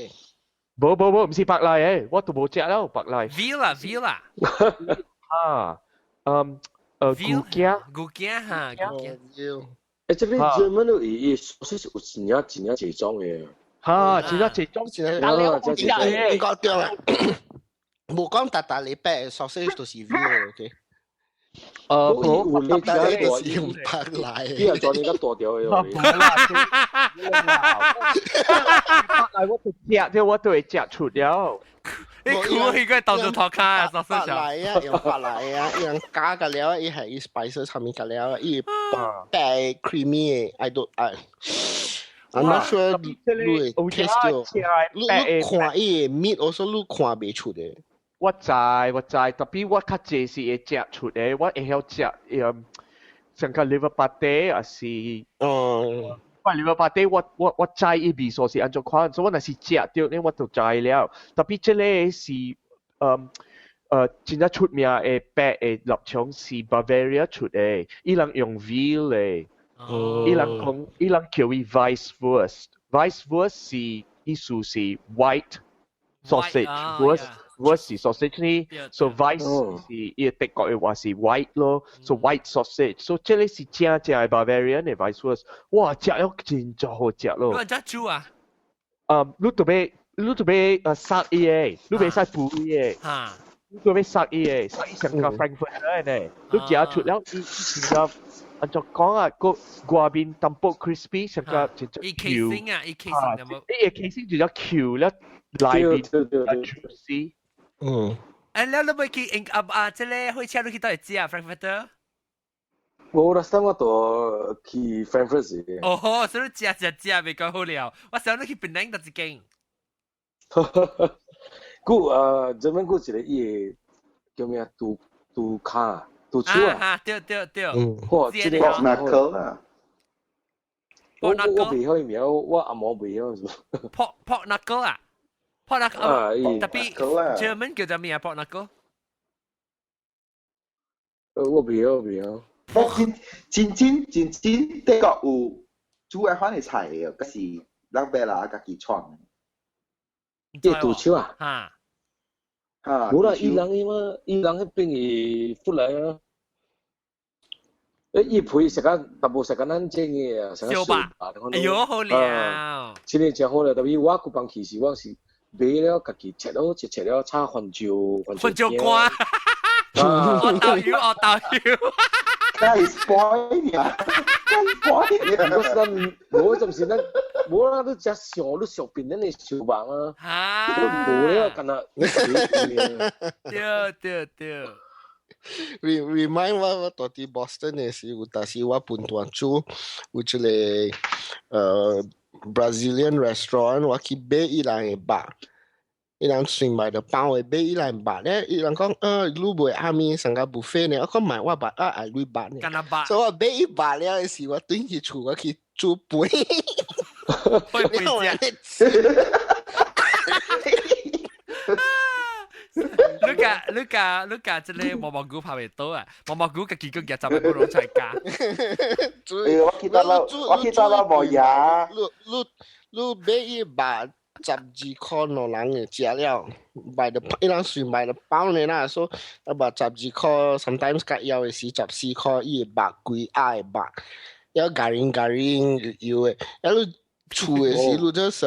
無無無，毋是白奶的，我都無食了白奶。 Veal 啦，veal 啦。啊，牛頸。牛頸哈，牛頸。欸，這邊 German 都伊伊 sausage 有真正真正濟種的。哈，真正濟種，但你我食應該對啦。無講逐逐禮拜 sausage 都是 veal，OK？無，有但係就是用肉來。你又做你個大條的。無啦，肉來我就食，就我都會食出了。你苦應該當做頭卡啊，肉來啊，用肉來啊，用加個料，伊係伊 spices 上面個料，伊白 creamy 的，I don't I。I'm not sure 你會 taste 到，你看伊的 meat，我說你看袂出的。我知我知，tapi 我較濟是會食出的，我會曉食，像個 liver pate 還是，我 liver pate 我知伊味素是按怎款，所以我若是食著呢，我就知了。tapi 這个是，真正出名的白的臘腸是 Bavaria 出的，伊人用 veal 的。伊人講，伊人叫伊 Weisswurst，Weisswurst 是意思是 white sausage，Wurst Wurst 是 sausage 呢，so Weiss 是伊德國的話是 white 咯，so white sausage，so 這个是正正的 Bavarian 的 Weisswurst，哇，食了真正好食咯。你怎煮啊？你著欲殺伊的，你袂使煮伊的。你著欲殺伊的，殺伊像個 Frankfurter 呢，你食出了伊真正。按怎講啊，個外面淡薄 crispy，上個就就伊 casing 啊，伊 casing 有冇？伊個 casing 就叫 Q 了，內面就 juicy。誒，你你欲去英啊啊？這个火車你去佗會食啊？Frankfurter？我 last time 我到去 Frankfurt 時。哦，所以食食食袂夠好了。我想你去檳城佗一間。故啊，這邊故一個伊個叫咩啊？豬豬跤。豬手啊！對對對。哇，這個 pork knuckle 啦。我袂曉伊名，我阿毛袂曉是。 Pork knuckle 啊？Pork knuckle，tapi German 叫做咩啊？Pork knuckle？我袂曉，袂曉。我真真真真德國有煮愛款的菜的，可是人白人家己創的。這豬手啊？哈。哈。無啦，伊人伊嘛，伊人彼邊是出來啊。誒，伊皮食較淡薄食較咱整的啊，食較燒肉。哎喲，好了。真的誠好了，tapi 我舊放去時，我是買了家己切了，切切了炒番椒，番椒乾。學豆油，學豆油。梗係 spoil 呀，梗係 spoil。我是咱，無陣時咱，無啦，你食上，你上邊咱的燒肉啊。哈。無了，干焦。對對對。 Remind 我我蹛佇 Boston 的時，有當時我分大煮有一个Brazilian restaurant，我去買伊人的肉，伊人算賣就包的買伊人肉咧，伊人講你袂愛物上個 buffet 呢，我講買我肉啊愛你肉呢，所以我買伊肉了的時，我轉去厝我去煮飯，飯食。你甲你甲你甲這个毛毛菇拍袂到啊！毛毛菇家己閣舉十個攏菜加。我記得啦，我記得啦，無牙。你你你買伊肉12箍兩人會食了，賣的伊人算賣的包呢啦，所以啊肉12箍，sometimes 較枵的時14箍，伊的肉規鴨的肉，要ガリガリ油的，啊你厝的時你就是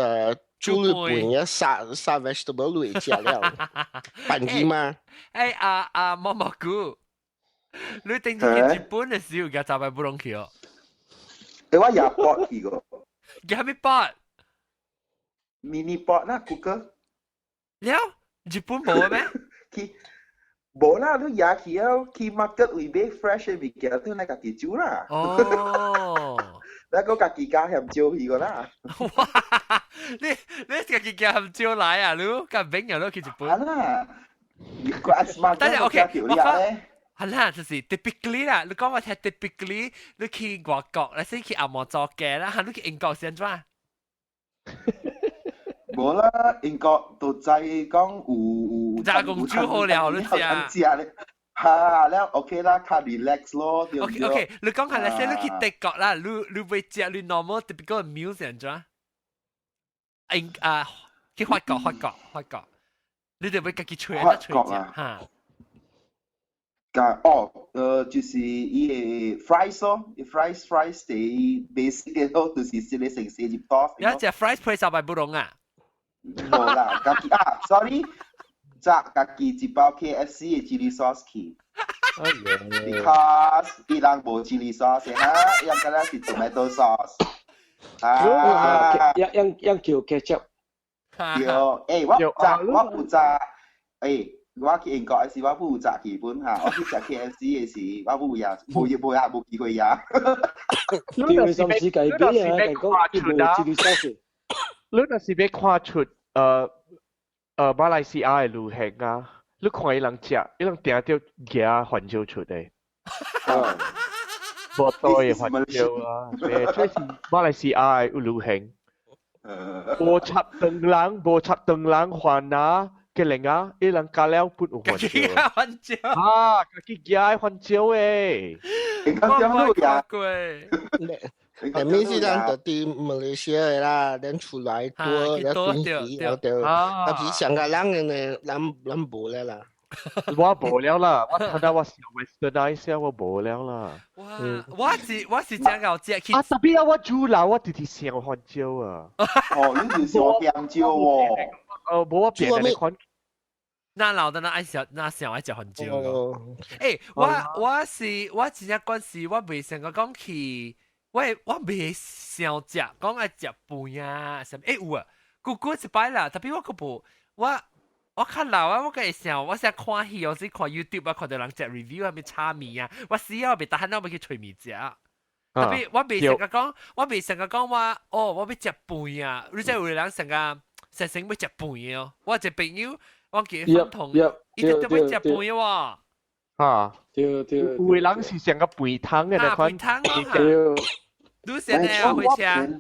煮你飯一殺殺 vegetable 你會食了，笨機嘛？欸啊啊毛毛菇，你頂次去日本的時候，舉十擺不攏去哦？欸，我也 pot 去過。舉啥物 pot？ Mini pot 啦，cooker。了，日本無咩？去無啦，你也去啊，去 market 位買 fresh 的物件，你來家己煮啦。哦。你個家己加鹹椒去個啦。哇！你家己加鹹椒來啊？你甲免啊？你去日本。啊啦，等陣 OK，我講係啦，就是 typically 啦，你講我聽 typically，你去外國，你先去紅毛做嘅啦，你去英國是按怎？無啦，英國都知講有有加工煮好了，你食。食咧，哈，了 OK 啦，較 relax 咯。 OK OK，你講下，你先你去德國啦，你會食你 normal typical meal 是按怎？英啊，去法國，法國，法國，你就會家己揣啊揣食哈。甲哦，就是伊个 fries 咯，fries 第 basic 的咯，就是一个成四入多。有隻 fries 配十擺不攏啊？無啦，家己啊，sorry，炸家己一包 KFC 的 chili sauce 去。Because 伊人無 chili sauce 哈，伊人敢若是 tomato sauce。啊，樣樣樣叫 ketchup。對，欸，我有早我有早，欸，我去英國的時，我有早去本哈，我去食 KFC 的時，我有也無無也無機會也。你若是欲你若是欲看出啊，你若是欲看出馬來西亞的旅行啊，你看伊人食，伊人定著夾番椒出的。無多的番椒啊，這是馬來西亞的旅行。無插長人，無插長人，番啊，吉寧啊，伊人加了本有番椒。番椒啊，家己夾番椒誒。我冇看過。係咩是咱就佇馬來西亞的啦，咱出來多，咱轉機，然後就，特別上個人的呢，咱咱無了啦。我無了啦，我睇到我想 westernize 我無了啦。哇！我是真𠢕食去。啊，特別啊，我煮老我直直想番椒啊。哦，你是想鹹椒喎？無我變的款。那老的那愛食，那想愛食番椒。欸，我是我真正關時，我袂想講去，我袂想食，講愛食飯啊，啥物？欸有啊，久久一擺啦，特別我閣無我。我較老啊，我閣會想，我成日看戲，我是看 YouTube 啊，看到人食 review 啊，咩炒麵啊，我死啊，袂得閒，我欲去揣物食。特別我袂成日講，我袂成日講話，哦，我欲食飯啊！你知有個人成個成成欲食飯哦。我一個朋友，我記得同，伊特別欲食飯喎。啊，對對，有個人是成個飯湯的那款，飯湯咯。你先呢？回車。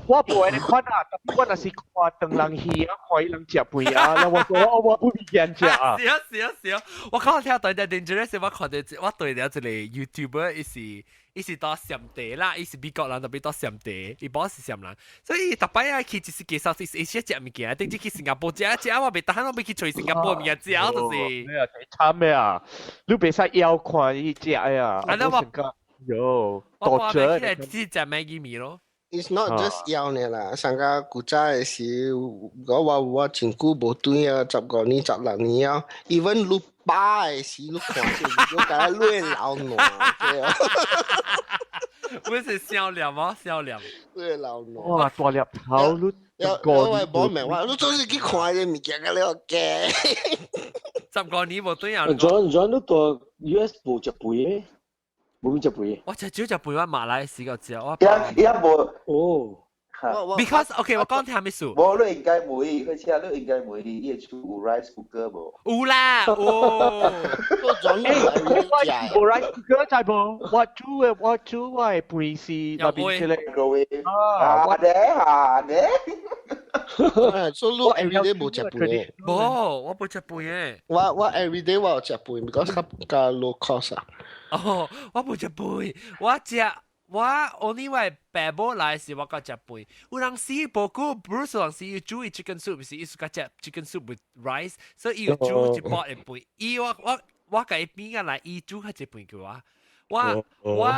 我無按呢款啊，特別我若是看唐人戲啊，看伊人食飯啊，然後我說我我不會食啊。是啊是啊是啊，我剛剛聽到對 dangerous，我看到我對了一個 YouTuber，伊是到暹地啦，伊是美國人，特別到暹地，伊無是暹人，所以逐擺啊去一是介紹是伊先食物件，頂次去新加坡食食，我袂得閒，我欲去揣新加坡物件食，就是。咩啊？慘咩啊？你袂使枵看伊食啊！啊，那我喲，我半暝起來只食 Maggi 麵咯。 It's not just 枵呢啦，上個古早的時，我真久無轉啊，15年、16年啊，even 你飽的時，你看這，你感覺你會流汗，對啊。不是笑臉嗎？笑臉。你會流汗。哇！大粒頭你。我無明我，你總是去看這物件，甲了驚。 15年無轉啊。 John John 你蹛 US 無食飯咩？無食飯。我食少食飯，我馬來西亞食我。一一無哦。 Because OK，我講聽咩事？無，你應該會，而且你應該會，伊會厝有 rice cooker 無？有啦，有。我無 rice cooker 知無？我煮的我煮我的飯是內邊這個。啊，咧啊咧。所以你 everyday 無食飯的？無，我無食飯的。我 everyday 我有食飯，because 較較 low cost 啊。哦，我無食飯，我食。我 only 我爸母來時我閣食飯，有人時無久，Bruce 有陣時伊煮伊 chicken soup 是伊自家食 chicken soup with rice，所以伊有煮一煲的飯。伊我我我共伊邊仔來，伊煮較濟飯給我。我我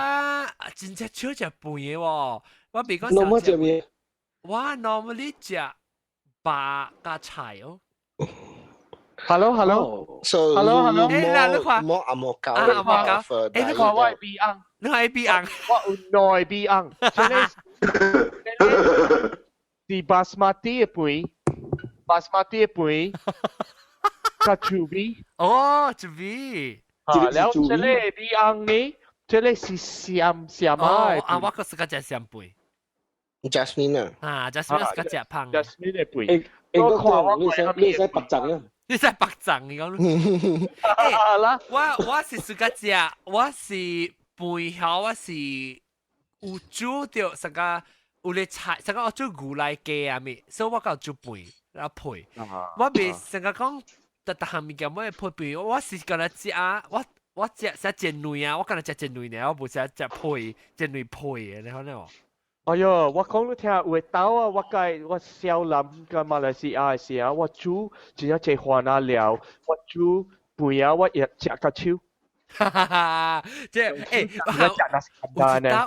真正少食飯的喎，我袂講少食咩？我 normally 食肉佮菜哦。 Hello hello So hello hello，欸啦，你看，無紅毛狗，紅毛狗，欸，你看我的鼻紅，你看鼻紅，我有兩個鼻紅，這個是 basmati 的飯，basmati 的飯，佮樹味。哦，樹味。啊，然後這個鼻紅呢，這個是鹹鹹啊。啊，我閣是較食鹹飯。 Jasmine 啊。啊，Jasmine 是較食芳。 Jasmine 的飯。欸，我看我你使白種啊？你使白種你講。我是自家食，我是飯後我是有煮著啥個有咧菜，啥個我煮牛奶雞啊物，所以我夠煮飯然後配。我袂成個講逐逐項物件我會配飯，我是干焦食，我我食食煎卵啊，我干焦食煎卵爾，我無食食配煎卵配的，你可能無？哎喲，我講你聽，有的兜啊，我佮我少南佮馬來西亞的時啊，我煮真正濟番仔料，我煮飯啊，我也食甲手。哈哈哈！這欸，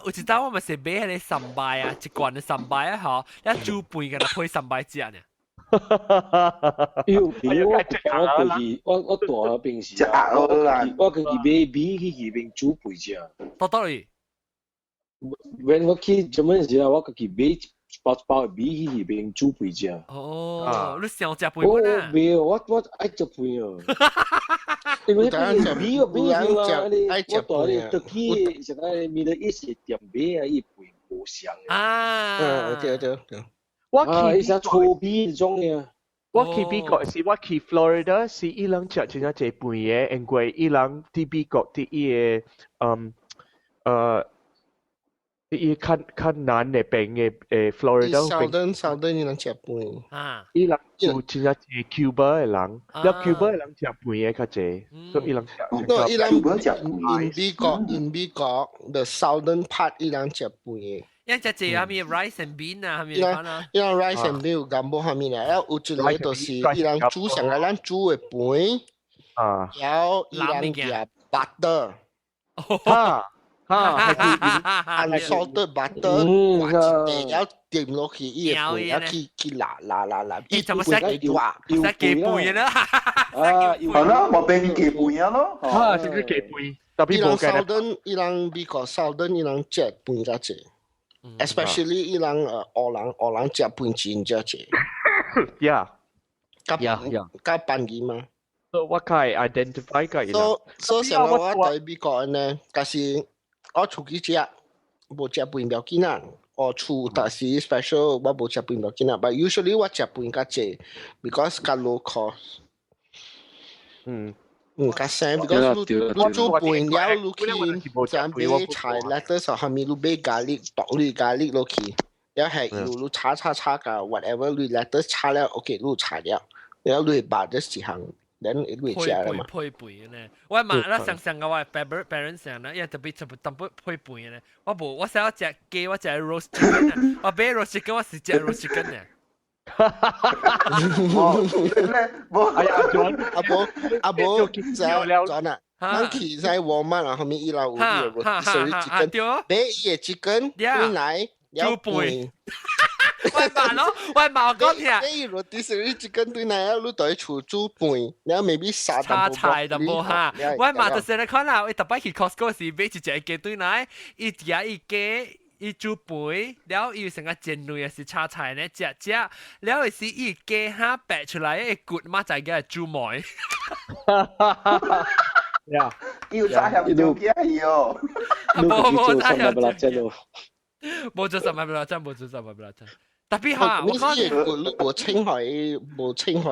有一道我嘛是買彼個 sambal 啊，一罐的 sambal 啊，吼，你煮飯敢若配 sambal 食呢。因為我我過去我我大平時啊，我過去買米去那邊煮飯食。到倒位？ When 我去做咩時啊，我家己買一包一包的米去那邊煮飯食。哦，你想食飯啊？沒有，我愛食飯啊。因為那米我買啦，你我大你倒去上個 Middle East 店買啊，伊飯無相啊。嗯，對對對。我去伊啥粗米這種嘅。我去美國時，我去 Florida 是伊人食真正濟飯的，因為伊人佇美國佇伊个伊較較南的邊的Florida 邊。 Southern 伊人食飯。啊。伊人有真正濟 Cuba 的人，了 Cuba 的人食飯的較濟，所以伊人食。 No，伊人 in 美國，in 美國，the southern part 伊人食飯的。一隻字係咪 rice and bean 啊？係咪講啊？伊人 rice and bean 有 gumbo 下面啊，有一個就是伊人煮上個咱煮的飯，然後伊人夾 butter，哈哈，unsalted butter，刮一塊，然後點落去伊個飯，然後去去拉拉拉拉，伊怎麼使使雞飯啦？啊，係咯，冇變雞飯咯，啊，是雞飯，特伊人 southern，伊人美國 southern，伊人食飯較濟。especially 伊人黑人黑人食飯真正濟。 佮班語嘛。 So 我可以 identify 個伊人。所以上個我佇美國呢，但是我出去食，無食飯不要緊啊。我厝但是 special 我無食飯不要緊啊。But usually 我食飯較濟，because 較 low cost。嗯，較省，because 你你煮飯了，你去咱買菜 lettuce 後面你買 garlic，剁你 garlic 落去，了係油你炒炒炒個 whatever 你 lettuce 炒了，OK 你炒了，了你把這一項，then 你會食了嘛。配飯呢？我嘛，咱上上個我 parents 上啦，因為特別特別淡薄配飯呢。我無，我想要食雞，我食 roast chicken 我買 roast chicken，我是食 roast chicken 呢。冇，哎呀，阿伯阿伯，在轉啊，咱去在 Walmart 啊，後面伊樓有伊個 rotisserie chicken，買伊個 chicken 回來了飯。我嘛咯，我嘛我講聽。買伊 rotisserie chicken 對來，你對厝煮飯，然後 maybe 沙炒菜淡薄哈。我嘛就是來看啦，我特別去 Costco 時買一隻雞對來，伊食伊雞。伊煮飯，了伊成個煎類也是炒菜呢，食食，了是伊雞蝦白出來的骨嘛，就叫煮糜。呀，要炸鹹椒雞喲。無無炸鹹椒，無做什麼不啦真，無做什麼不啦真。Tapi 哈，我講骨無清海，無清海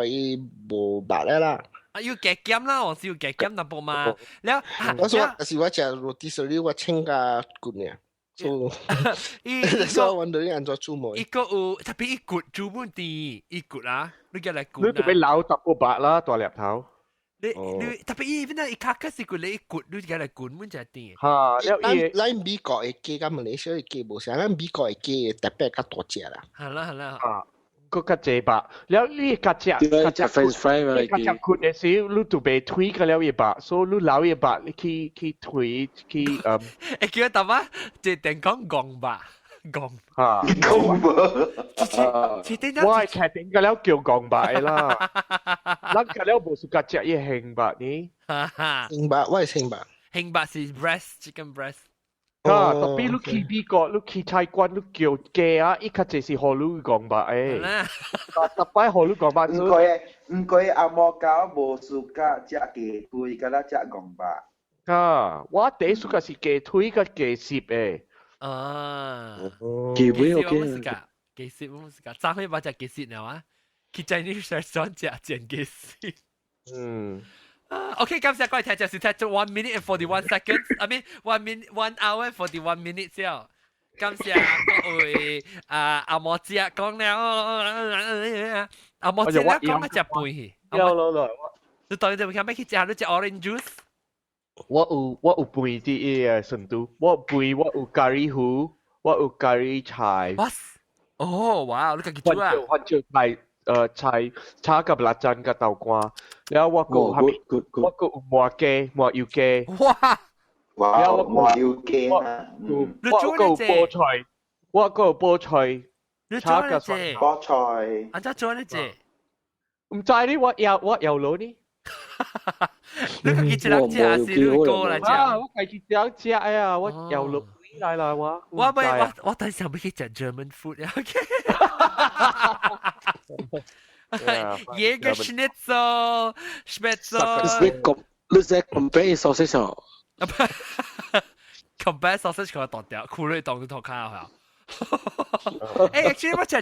無白咧啦。啊，要加減啦，我是要加減淡薄嘛。了，我說是我食 rotisserie 我清個骨呢。所伊所以揾到啲人做煮糜。伊個有特別伊骨煮滿甜，伊骨啊，你叫來骨。你特別老特個白啦，大粒頭。你你特別伊邊啊，伊卡卡是骨你骨，你叫來骨滿就甜。嚇，咱咱美國的雞佮馬來西亞的雞無相，咱美國的雞特別較大隻啦。係啦係啦。啊，閣較濟吧。了你較食較食 French fry 嘛？較食骨的時，你就袂推個了一把，所以你留一把，你去去推去。會記得淡仔，一定講戇吧，戇。嚇，戇吧。我係確定個了叫戇吧啦，咱個了無是較食伊興吧呢？興吧，我係興吧。興吧是 breast chicken breast。啊，特別你去美國，你去泰國，你叫雞啊，伊較濟是予你戇吧誒。特擺予你戇吧。毋過毋過阿摩狗無 suka 食雞腿，敢若食戇吧。啊，我第一 suka 是雞腿佮雞翅誒。啊，雞尾 OK。雞翅我 suka，昨昏捌食雞翅了啊，去 Chinese restaurant 食煎雞翅。OK，感謝各位聽眾，是聽咗 1 minute and 41 seconds，I mean 1 minute 1 hour and 41 minutes 了。感謝各位啊阿摩姐講了，阿摩姐咧講一隻飯去。有咯咯，你當然就咩去食？你食 orange juice？我有飯佇伊個成都，我飯我有咖喱糊，我有咖喱菜。哇！哦，哇！你家己煮啊？番椒菜。菜炒佮辣椒佮豆乾，然後我閣有我閣有麻雞麻油雞。哇！哇！麻油雞我閣有菠菜，我閣有菠菜，炒佮菠菜。按怎做呢？這？唔知你我有我有攞呢？你家己一人食是你過來食？啊，我家己一人食啊，我有攞來啦我。我咪我我等陣要去食 German food 啊。OK。Jägerschnitzel, Spätzle。你講你識 compare sausage 哦？compare sausage 佢當掉，苦瑞當頭卡啊！誒，actually 我食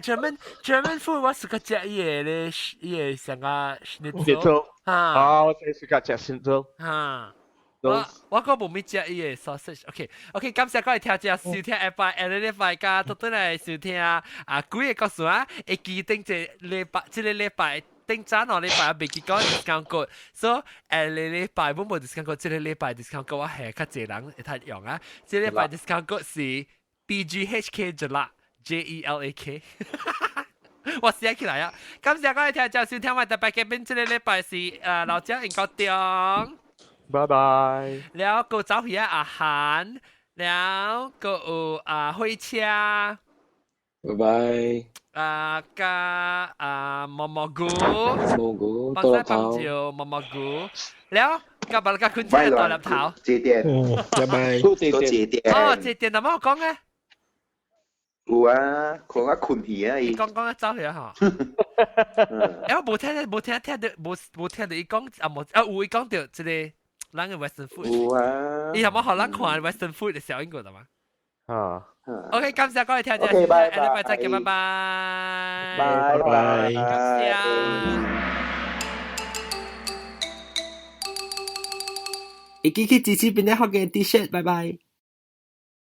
German food 我是個食伊個咧，伊個上個 schnitzel 啊，我是個食 schnitzel 嚇。我我個無咪食伊個 sausage。OK OK，感謝各位聽者收聽下拜下禮拜加倒轉來收聽啊，幾個故事啊，會記頂一禮拜，這個禮拜。頂早兩禮拜未記講 discount code，所以下個禮拜本無 discount code，這個禮拜 discount code 我係較濟人會通用啊。這個禮拜 discount code 是 BGHK Jelak J E L A K。我寫起來啊！感謝各位聽眾收聽我特別嘉賓，這個禮拜是老蔣英國中，拜拜。了個走去啊阿韓，了個有啊火車，拜拜。啊加啊毛毛菇，蘑菇，幫手幫照毛毛菇，了加把個坤車大粒頭，這點，拜拜，多謝點。哦，這點怎麼講咧？有啊，看我困去啊！伊講講啊走去啊吼。欸，我無聽，無聽聽到，無無聽到伊講啊無啊有伊講到這個人嘅 Western food。有啊。伊係冇予咱看 Western food 嘅小英國的嘛？啊。 OK，感謝各位聽眾， OK，拜下禮拜再見，拜拜。拜拜。感謝。會記去支持邊啲學嘅 T-shirt，拜拜。